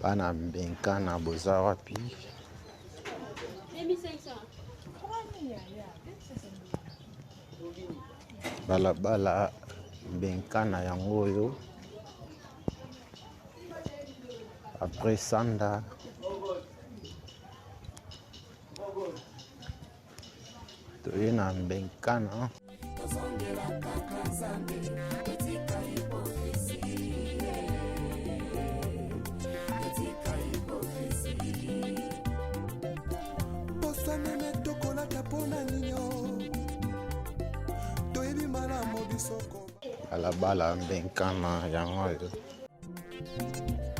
Bana Mbenkana boza wapi? Balabala Mbenkana yango oyo. Après Sanda. Toye na Mbenkana. Tozongela kaka Nzambe, totika hypocrisie. Totika hypocrisie. Poso meme tokolata mpona ninyo. Toyebi malamu biso ko. Balabala Mbenkana yango oyo.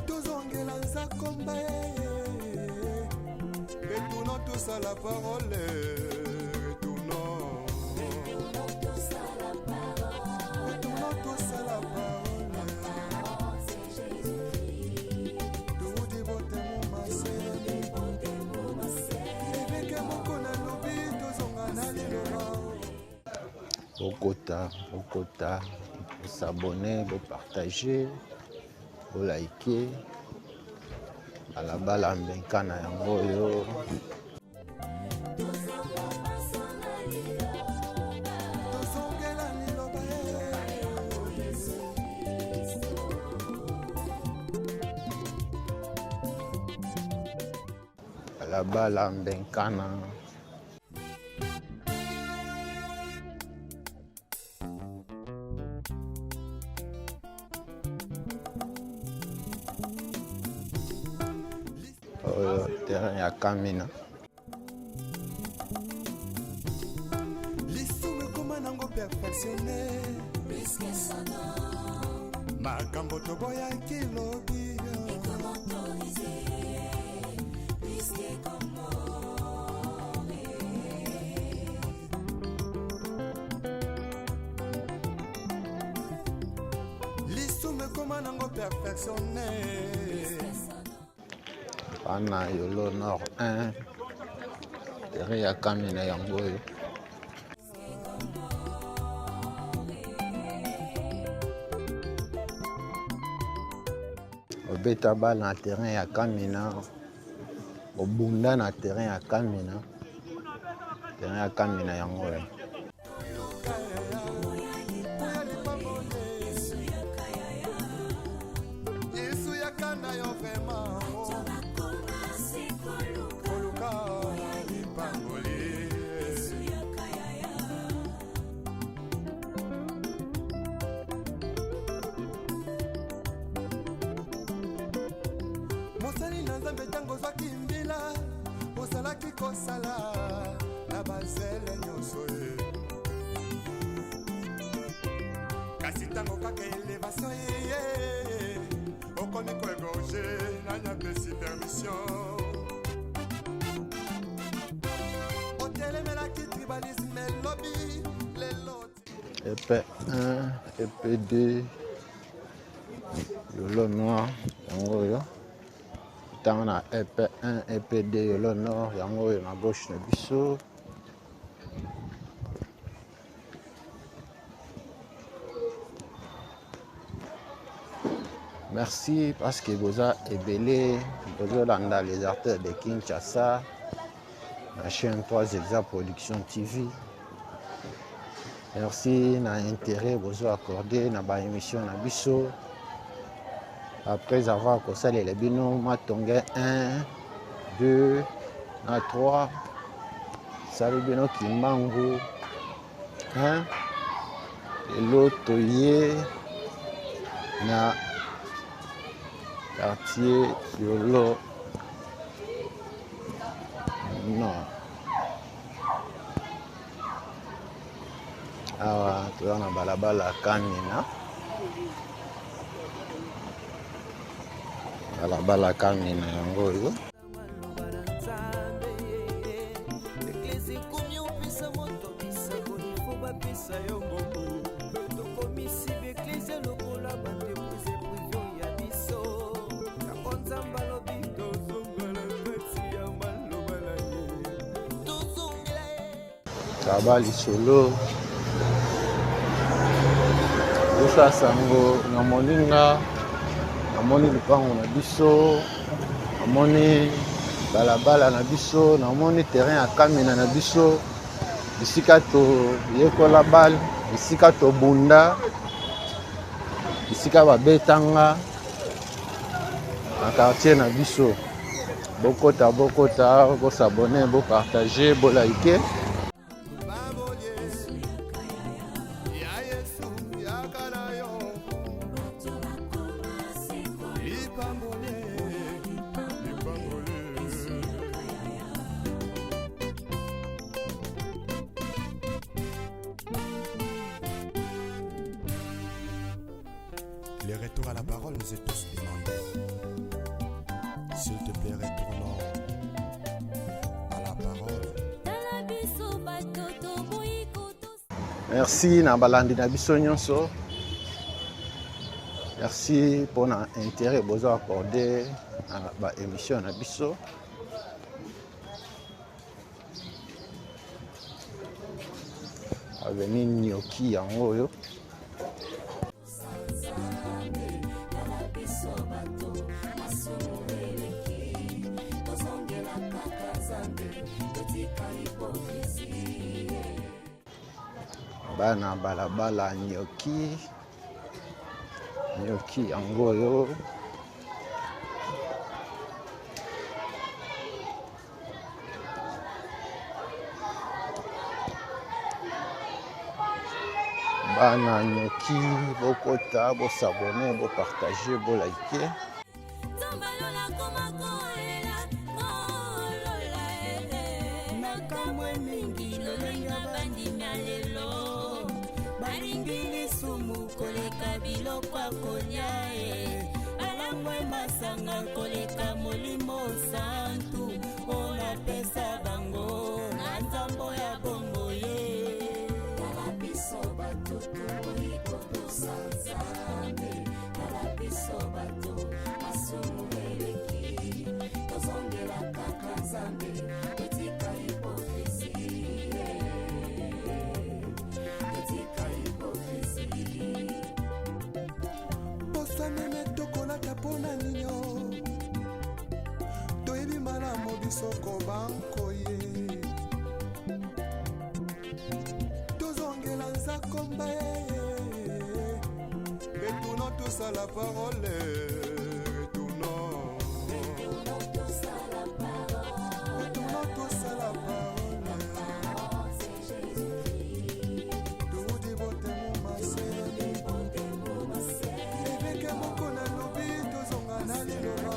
Tozongela nzakomba ye. Retournons tous à la parole. Retournons. Retournons tous à la parole. Toudi botemo masele. Eveke moko nalobi tozonga na liloba. Bokota, bokota, bosabone, bopartage, bolike. Balabala Mbenkana yango oyo. Tozongela liloba ye. Balabala Mbenkana. Oyo terrain ya Kamina. Lisumu ekoma nango perfectionne. Makambo toboyaki lobi. Lisumu ekoma nango perfectionne. Bana Yolo Nord 1. Terrain ya Kamina yango oyo. Obeta bale na terrain ya Kamina. Obunda na terrain ya Kamina. Terrain ya Kamina yango oyo. Yesu yaka na yo vraiment. Koluka lipamboli. kosala na bazele nyonso ye. Kasi ntango kaka elevation eye, okomi koegorge, nani apesi permission? Otelemelaki tribalisme elobi lelo. EP 1, EP 2, Yolo Noir, yango oyo. Ntango na EP 1, EP 2, Yolo Nord, yango oyo na gauche na biso. Merci parce que boza ebele, bozolanda les artères de Kinshasa, la chaîne 3 Exa Production TV. Merci na intérêt bozo accordé na ba émission na biso. Après avoir kosalela bino matonge 1, 2 na 3, sali bino kimbangu 1, lelo toye na quartier Yolo Nord. Awa toza na balabala Kamina, balabala Kamina yango oyo. Kaba lisolo tosa sango na moninga, namoni lupango na biso, namoni balabala na biso, namoni terrain ya Kamina na biso, bisika toyekola bale, bisika tobunda, bisika babetanga na quartier na biso. Bokota, bokota, bosabone, bopartage, bolike. Le retour à la parole nous est tous demandé. S'il te plaît, retournons à la parole. Merci na balandi na biso nyonso. Merci pour na intérêt bozo accordé na ba émission na biso. Avenue Nyoki yango oyo. Bana balabala Nyoki, Nyoki yango oyo. Bana Nyoki, bokota, bosabone, bopartage, bolike. Balingi lisumu koleka biloko ya kolia e, balangwe masanga koleka molimo santu oyo napesa bango na nzambo ya bombo ye. Tala biso bato toboyi kotosa Nzambe, tala biso bato masumu eleki, tozongela kaka Nzambe, totika hypocrisie, totika hypocrisie. Posa meme tokolata mpona ninyo, toyebi malamu biso kobankoye, tozongela nzakomba ye, retournons tous à la parole, retournons, retournons tous à la parole. Toudi botemu masele, eveke moko nalobi, tozonga na liloba.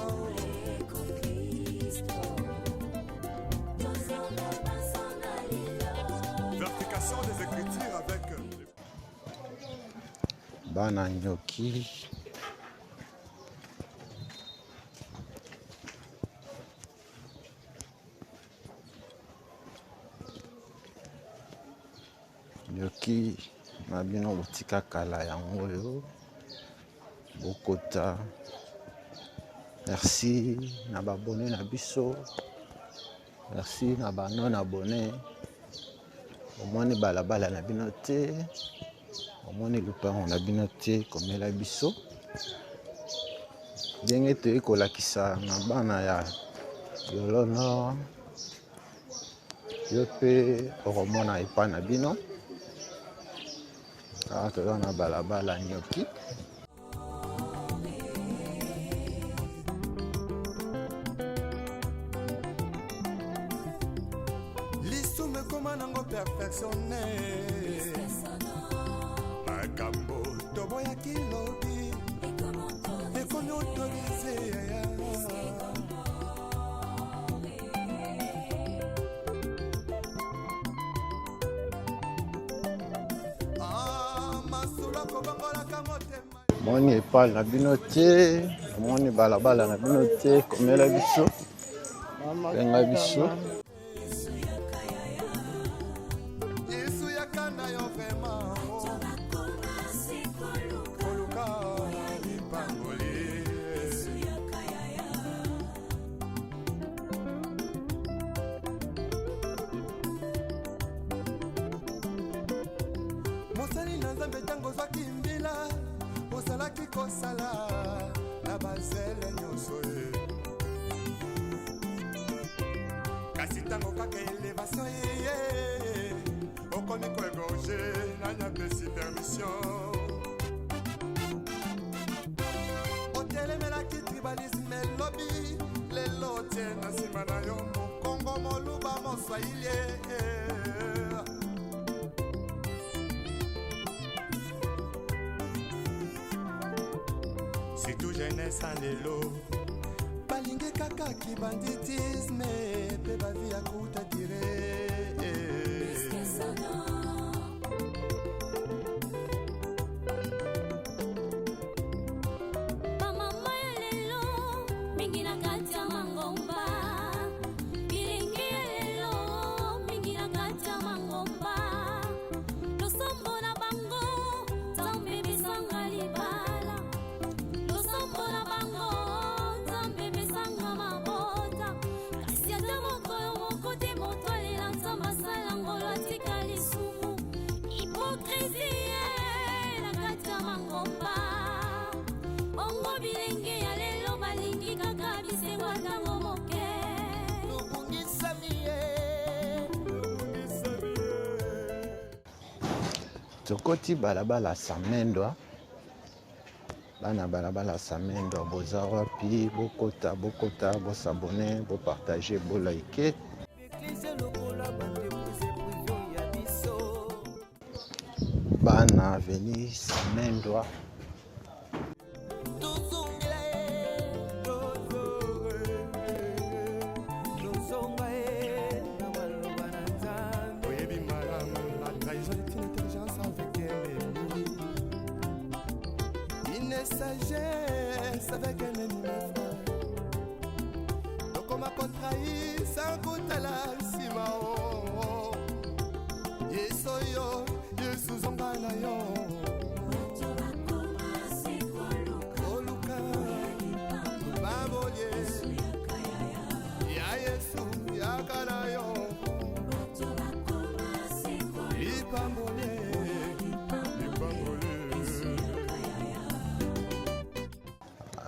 Bana nyoki. Nyoki na bino botika kala yango oyo bokota. Merci na ba abonne na biso. Merci na ba non abonne. Omoni balabala na bino te, omoni lupango na bino te, komela biso ndenge toyei kolakisa na bana ya Yolo Nord, yo mpe okomona epai na bino. Awa toza na balabala nyoki. Lisumu ekoma nango perfectionne makambo toboyaki lobi ekomi autorise yaya. Ah, masolo akobongolaka motema. Moni epale na bino te, omoni balabala na bino te, komela biso, benga biso. Yesu yaka na yo vraiment koluka lipamboli. Mosali na Nzambe, ntango ozwaki mbila ozalaki kosala na bazele nyonso ye, kasi ntango kaka elevation eye, okomi koegorge. Nani apesi permission? Otelemelaki tribalisme elobi, lelo otie na nsima na yo mokongo, moluba, moswahili. Surtout jeunesse ya lelo balingi kaka kibanditisme mpe bavi ya kuta dire. Bamama ya lelo mingi na kati ya mangomba, bilenge ya lelo mingi na kati ya mangomba, losambo na bango Nzambe besanga libala, losambo na bango Nzambe besanga mabota, kasi ata mokolo moko te moto alela Nzambe asala ngolo atika lisumu. Hypocrisie na kati ya mangomba. Bongo bilenge ya lelo balingi kaka bisengo ntango moke. Tobungisami ye. Tokoti balabala Samendwa. Bana balabala Samendwa, boza wapi? Bokota, bokota, bosabone, bopartage, bolike. Eglise lokola baentreprise prive ya biso. Bana avenue Samendwa. Tozongela ye, tozonga ye na maloba na Nzambe. Oyebi malamu, la trahison est une intelligence avec un ennemi, une sagesse avec un ennemi, mes frères. Tokoma kotrahir sans kotala nsima o. Yesu oyo, Yesu zonga na yo koluka bambolie ya Yesu yaka na yo lipambolie, lipambolie.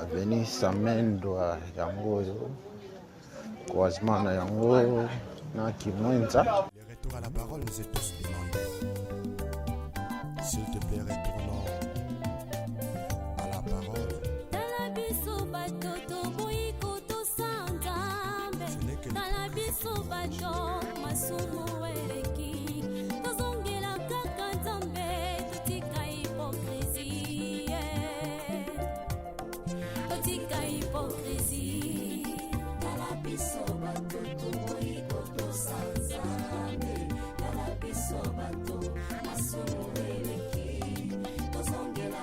Avenue Samendwa yango oyo, croisement na yango na Kimwenza. Le retour à la parole nous est tous demandé. S'il te plaît, retournons à la parole. Tala biso bato toboyi kotosa Nzambe. Ce n'est que Tala biso bato masumu eleki, tozongela kaka Nzambe, totika hypocrisie, totika hypocrisie. Tala biso bato toboyi kotosa Nzambe, tala biso bato masumu eleki, tozongela.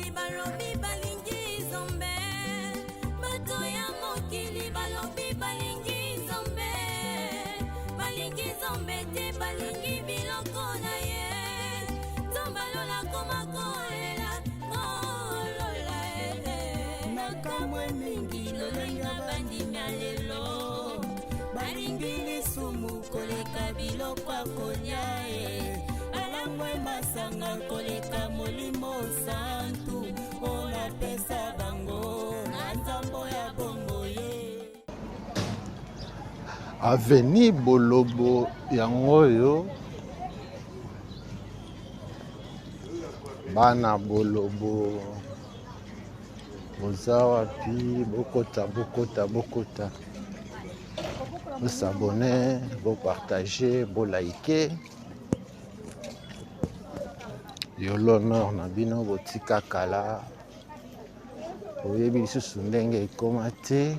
mokili balobi balingi nzambe bato ya mokili balobi balingi nzambe balingi nzambe te balingi biloko na ye nzambe alola koma kolela kolola eh. Nakamwe mingi lolenge ya bandimi ya lelo balingi lisumu koleka biloko ya kolia e balangwe masanga koleka molimo santu oyo napesa bango na nzambo ya bomboye. Avenue Bolobo yango oyo bana Bolobo boza wapi? Bokota, bokota, bokota, bosabone, bopartage, bolike. Yolo Nord na bino botika kala, oyebi lisusu ndenge ekoma te.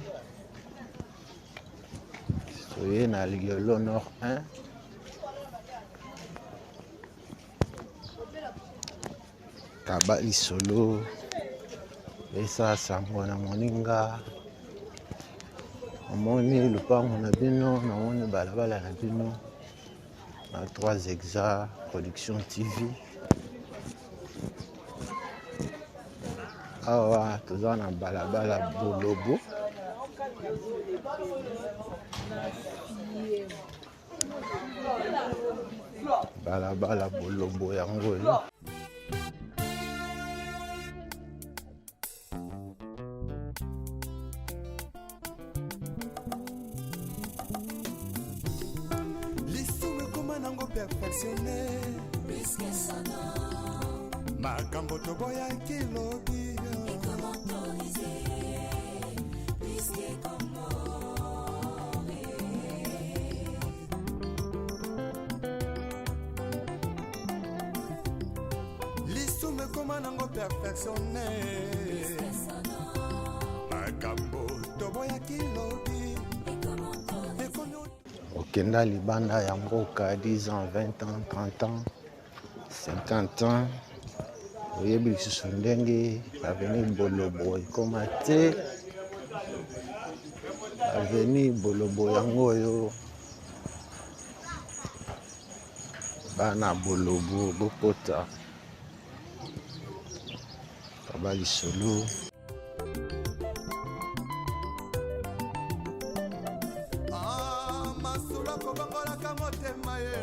Toye na Yolo Nord 1. Kaba lisolo, pesa sango na moninga. Namoni lupango na bino, namoni balabala na bino na 3 Hexa Production TV. Awa toza na balabala Bolobo. Balabala Bolobo yango oyo. Lisumu ekoma nango perfectionne makambo toboyaki lobi lisumu ekoma nango perfectionne makambo toboyaki lobi ekomi Okenda libanda ya mboka 10 ans, 20 ans, 30 ans, 50 ans, oyebi lisusu ndenge avenue Bolobo ekoma te. Avenue Bolobo yango oyo bana Bolobo bokota kaba lisolo. Ah, masolo akobongolaka motema ye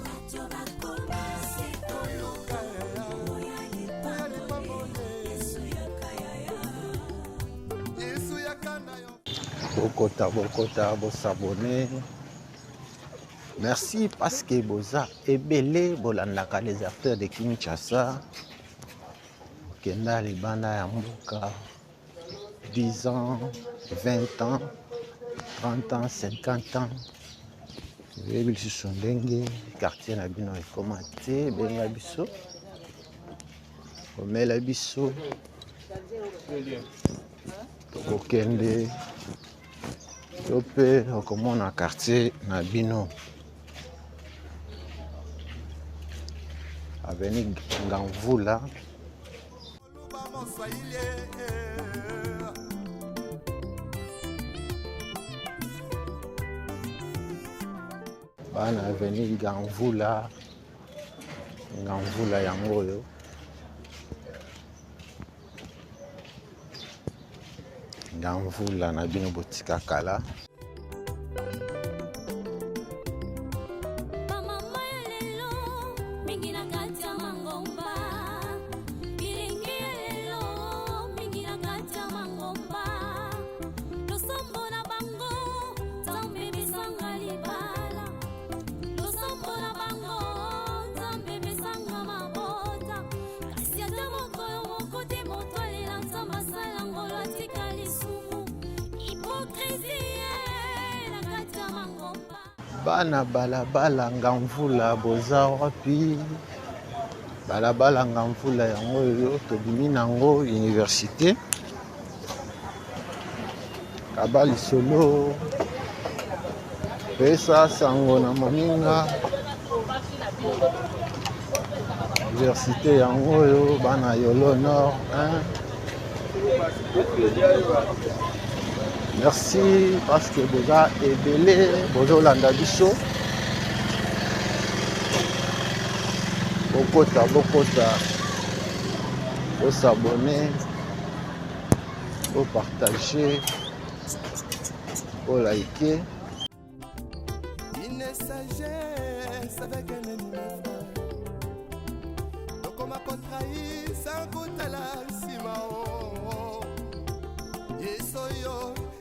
Bato bakoma se koluka oya oya lipamboli Yesu yaka yaya Yesu yaka na yo. Bokota, bokota, bosabone. Merci parce que boza ebele bolandaka les acteurs de Kinshasa. Okenda libanda ya mboka 10 ans, 20 ans, 30 ans, 50 ans. Oyebi lisusu ndenge quartier na bino ekoma te, benga biso, komela biso, tokokende yo mpe okomona quartier na bino. Avenue Ngamvula. Bana avenue Ngamvula, Ngamvula yango oyo. Ngamvula na bino botika kala. Bamama ya lelo mingi na kati ya mangomba, bilenge ya lelo mingi na kati ya mangomba, losambo na bango Nzambe pesanga libala, losambo na bango Nzambe pesanga mabota, kasi ata mokolo moko te moto alela Nzambe asala ngolu atika lisumu, hypocrisie na kati ya mangomba. Bana balabala Ngamvula boza wapi? Balabala Ngamvula yango oyo tobimi nango université. Kaba lisolo, pesa sango na moninga. Université yango oyo bana Yolo Nord 1. Merci parce que boza ebele bozolanda biso. Bokota bokota bosabone bopartage bolike. Une sagesse avec un ennemi tokoma kotrahi sans kotala nsima o yesu oyo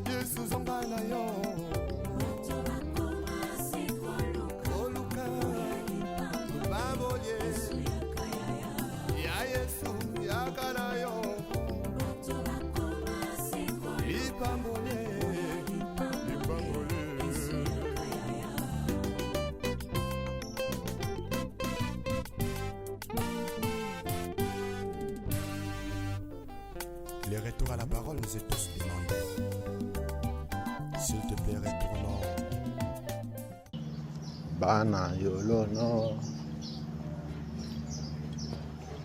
yesu zonga na yo koluka babolie ya yesu yaka na yo lipambolie lipambolie. Le retour à la parole nous est tous demandé. S'il te plaît, retournons. Bana Yolo no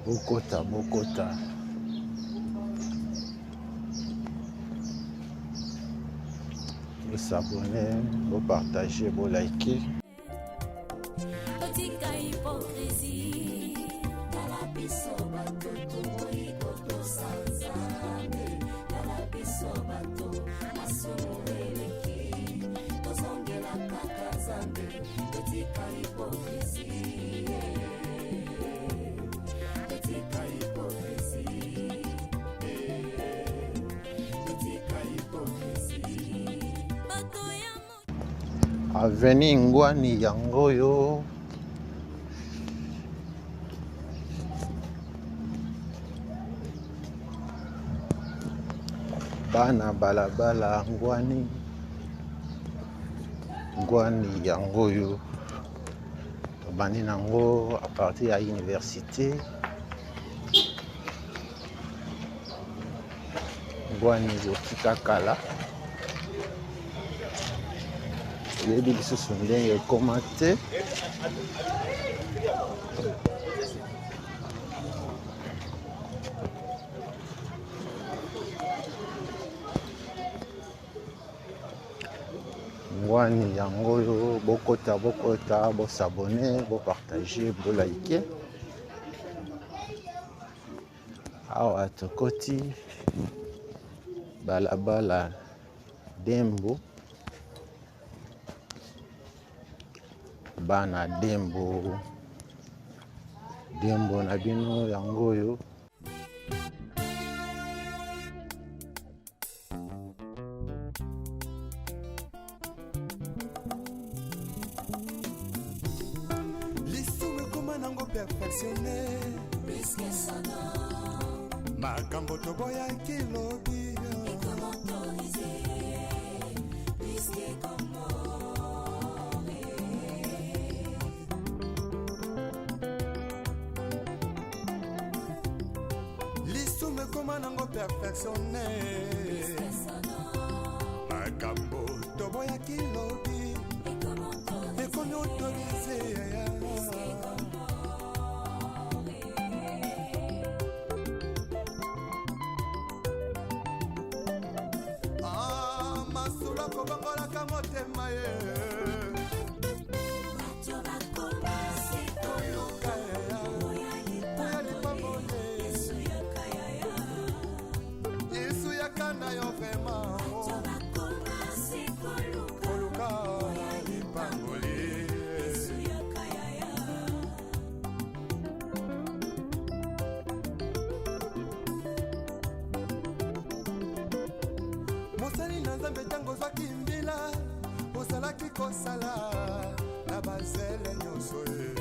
bokota bokota bosabone bopartage bolike. Totika hypocrisie. Tala biso bato toboyi kotosa Nzambe. Tala biso bato masumu eleki. Tozongela kaka Nzambe. Totika hypocrisie. Totika hypocrisie. Totika hypocrisie. Bato ya Avenue Ngwani yango oyo. Bana balabala Ngwani. Ngwani yango oyo. Tobandi nango à partir ya université. Ngwani botika kala. Oyebi lisusu ndenge ekoma te. Ngwani yango oyo, bokota bokota, bosabone, bopartage, bolike. Awa tokoti balabala Dembo, bana Dembo, Dembo na bino yango oyo. Lisumu ekoma nango perfectionne makambo toboyaki lobi lisumu ekoma nango perfectionne makambo toboyaki lobi ekomi autorise. Ah, masolo akobongolaka motema ye koluka oya lipamboli Yesu yaka na yo vraiment koluka lipamboli. Mosali na Nzambe, ntango ozwaki mbila ozalaki kosala na bazele nyonso ye,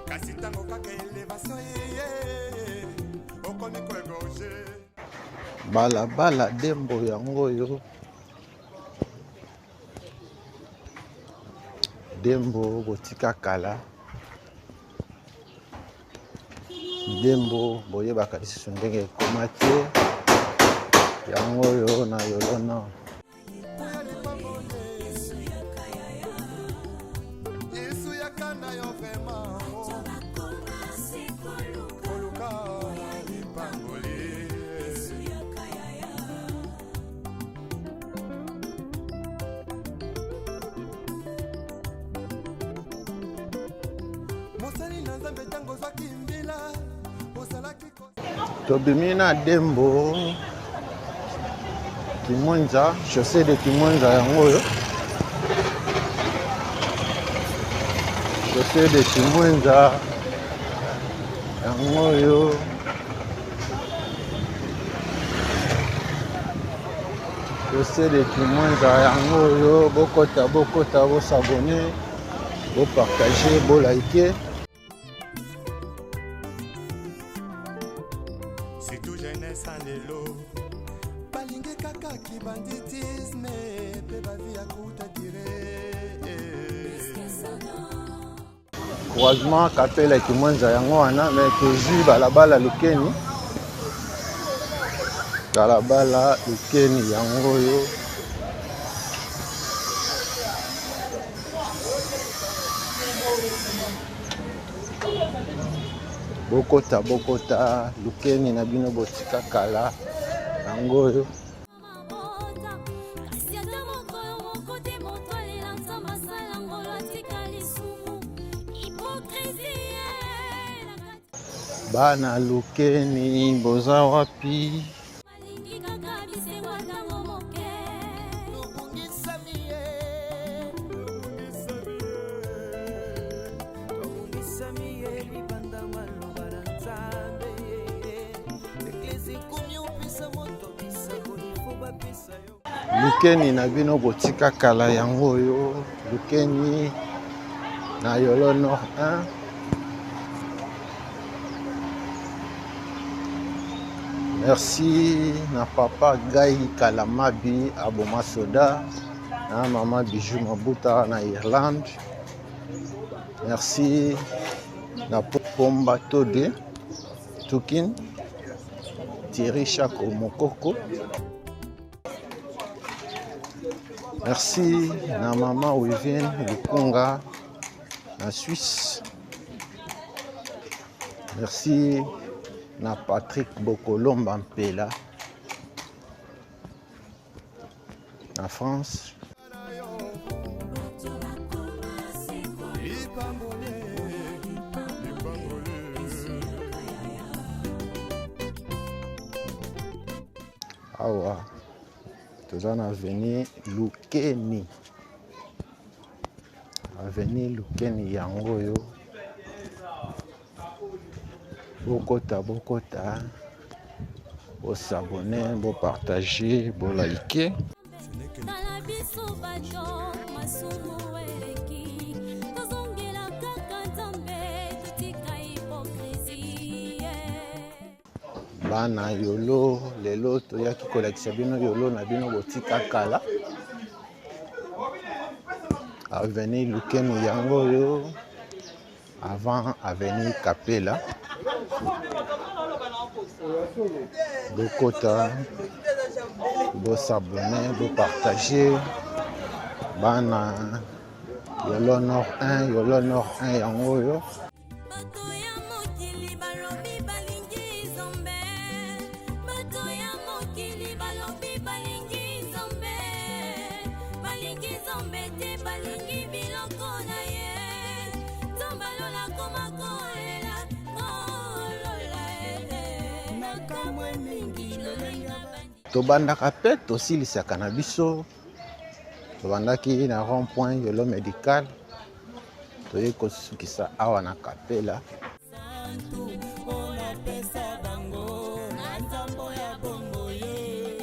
kasi ntango kaka elevation ye okomi koegorge. Balabala Dembo yango oyo. Dembo botika kala. Dembo boyebaka lisusu ndenge ekoma te. Yango oyo na Yolo Nord. Yesu yaka na yo vraiment. Mosali na Nzambe ntango ozwaki mbila ozalaki Tobimi na Dembo Kimwenza, chaussée de Kimwenza yango oyo. Chaussée de Kimwenza yango oyo. Chaussée de Kimwenza yango oyo, bokota bokota bosabone, bopartage, bolike. Surtout jeunesse ya lelo balingi kaka kibanditisme mpe bavi ya kuta dire. Croisement Kapela Kimwenza yango wana, mais tozwi balabala Lukeni, balabala Lukeni yango oyo. Bokota bokota Lukeni na bino botika kala yango oyo. Kasi ata mokolo moko te moto alela Nzambe asala ngolu atika lisumu hypocrisie. Bana Lukeni boza wapi? Balingi kaka bisengo ntango moke. Tobungisami ye, tobungisami ye libanda maloba na Nzambe. Eglise ekomi opesa moto bisakoli fo bapesa yo. Lukeni na bino botika kala yango oyo, Lukeni na Yolo Nord 1. Merci na papa Guy Kalamabi aboma soda na mama Bijou Mabuta na Irlande. Merci na Pomba Tode Tukin Thierry Chako Mokoko. Merci na mama Wivine Lukunga na Suisse. Merci na Patrick Bokolomba Mpela na France. Awa toza na avenue Lukeni, avenue Lukeni yango oyo. Bokota bokota, bosabone, bopartage, bolike. Tala biso bato masumu eleki, tozongela kaka Nzambe, totika hypocrisie. Bana Yolo, lelo toyaki kolakisa bino Yolo na bino botika kala. Avenue Lukeni yango oyo, avant avenue Kapela. Bokota, bosabone, bopartage. Bana Yolo Nord 1, Yolo Nord 1 yango oyo. Bato ya mokili balobi balingi Nzambe, bato ya mokili balobi balingi Nzambe, balingi Nzambe te, balingi biloko na ye. Nzambe alola koma kolela, kolola eh. Nakamwe mingi lolenga bandi. Tobandaka pe tosilisaka na biso, tobandaki na rond point Yolo Medical, toye kosukisa awa na Kapela. Santu onapesa bango na nzambo ya bongo ye.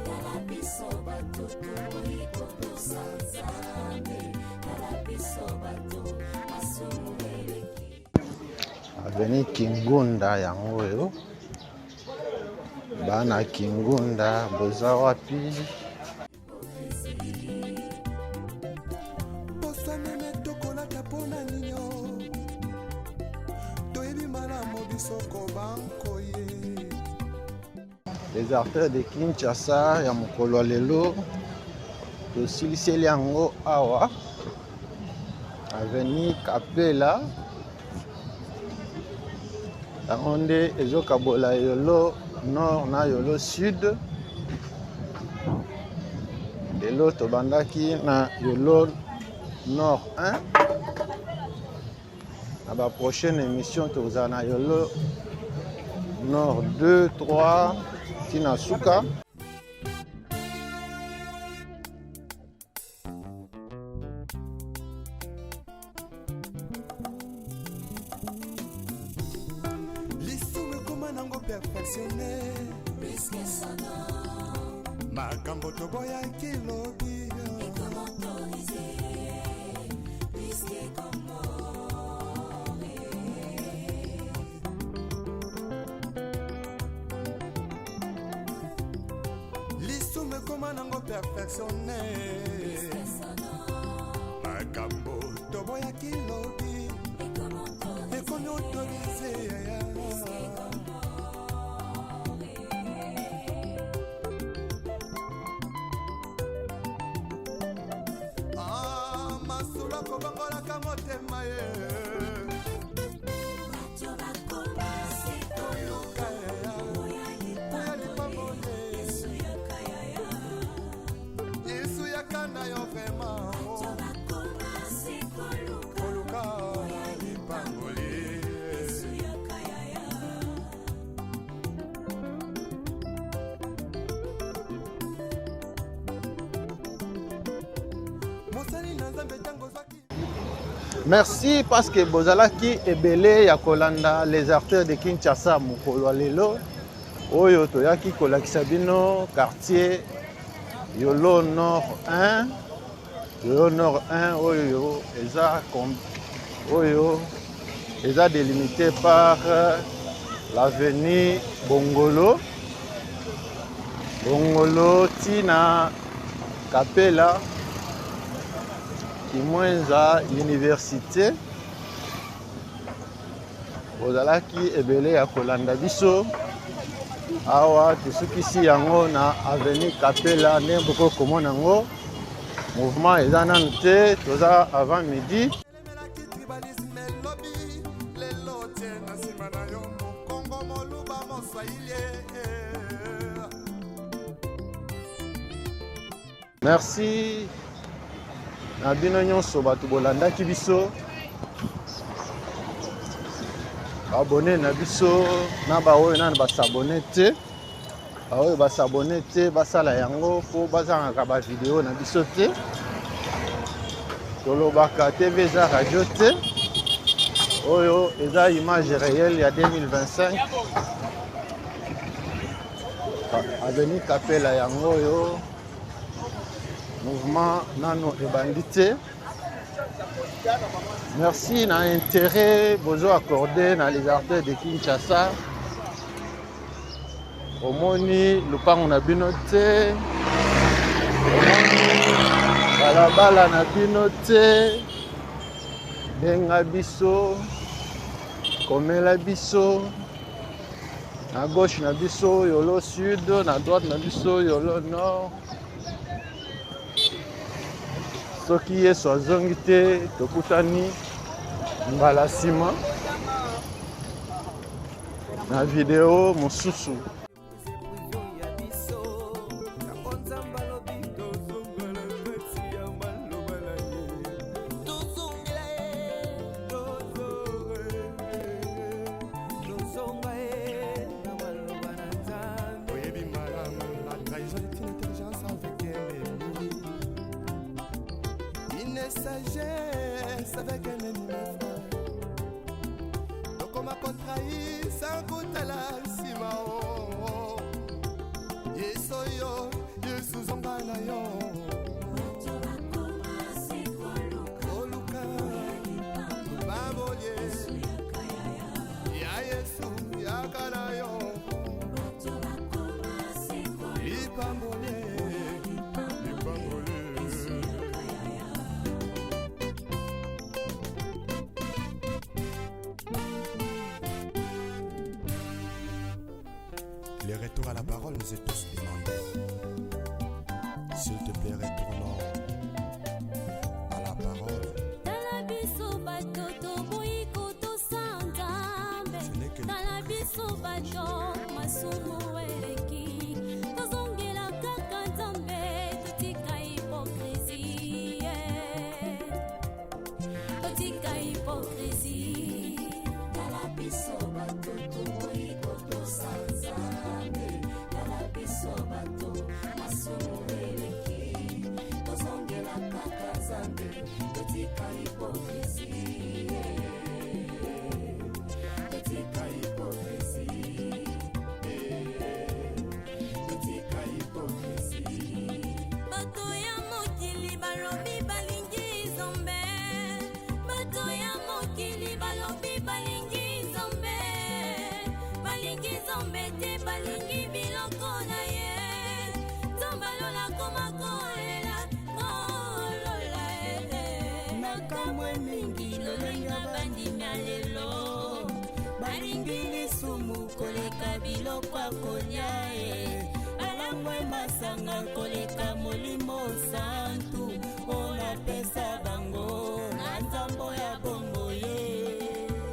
Tala biso bato tokoki kotosa Nzambe, tala biso bato masumu eleki. Avenue Kingunda yango oyo. Bana Kingunda boza wapi? Posa meme tokolata mpona ninyo, toyebi malamu biso kobankoye. Les artères de Kinshasa ya mokolo ya lelo tosiliseli yango awa avenue Kapela, yango nde ezokabola Yolo Nord na Yolo Sud. Lelo tobandaki na Yolo Nord 1. Na ba prochaine émission tokozala na Yolo Nord 2, 3 ti na suka. Lisumu ekoma nango perfectionne makambo toboyaki lobi. Lisumu ekoma nango perfectionne makambo toboyaki lobi ekomi autorise. Ah, masolo akobongolaka motema ye. Koluka ya lipamboli. Yesu yaka na yo vraiment. Koluka lipamboli. Mosali na Nzambe ntango ozwaki. Merci parce que bozalaki ebele ya kolanda les artères de Kinshasa mokolo ya lelo oyo toyaki kolakisa bino quartier Yolo Nord 1. Yolo Nord 1 oyo eza oyo eza délimité par l'avenue Bongolo. Bongolo tina Kapela Kimwenza Université. Bozalaki ebele ya kolanda biso awa, tosukisi yango na avenue Kapela ndenge bokoki komona yango. Mouvement eza nanu te, toza avant midi. Elemelaki tribalisme elobi lelo tie na nsima na yo mokongo moluba moswahili. Merci na bino nyonso bato bolandaki biso, abone na biso na baoyo nanu basabone te, baoyo basabone te basala yango mpo bazangaka bavideo na biso te. Tolobaka TV eza radio te, oyo eza image réelle ya 2025 avenue Kapela yango oyo. Mouvement nano ebandi te. Merci na intérêt bozo accordé na les artères de Kinshasa. Omoni lupango na bino te, omoni balabala na bino te, benga biso, komela biso. Na gauche na biso Yolo Sud, na droite na biso Yolo Nord. Soki Yesu azongi te, tokutani mbala nsima na video mosusu. Oyebi malamu, la trahison est une intelligence avec un ennemi, une sagesse avec un ennemi, mes frères. Tokoma kotrahir sans kotala nsima o Yesu oyo Yesu zonga na yo koluka babolie ya Yesu yaka na yo lipambolie lipambolie. Le retour à la parole nous est tous demandé. S'il te plaît, retournons à la parole. Tala biso bato toboyi kotosa Nzambe. Ce n'est que Tala biso bato masumu eleki, tozongela kaka Nzambe, totika hypocrisie, totika hypocrisie. biso bato toboyi kotosa Nzambe. Tala biso bato, masumu eleki, tozongela kaka Nzambe, totika hypocrisie, totika hypocrisie, totika hypocrisie. Bato ya mokili balobi balingi Nzambe, bato ya mokili balobi balingi Nzambe, balingi Nzambe te, balingi biloko na ye. Nzambe alola koma kolela kolola. Nakamwe mingi lolenge bandimi ya lelo balingi lisumu koleka biloko ya kolia e, balangwe masanga koleka Molimo Santu oyo napesa bango na nzambo ya bombo ye.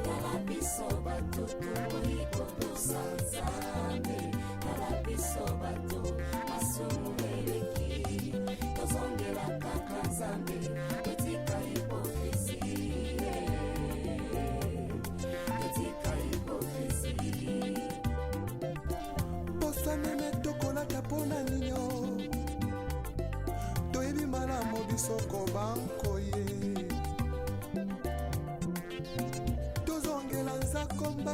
Tala biso bato toboyi kotosa Nzambe. Tala biso bato, masumu eleki, tozongela kaka Nzambe, totika hypocrisie, totika hypocrisie. Poso meme tokolata mpona ninyo, toyebi malamu biso kobankoye, tozongela nzakomba,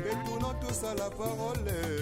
retournons tous à la parole.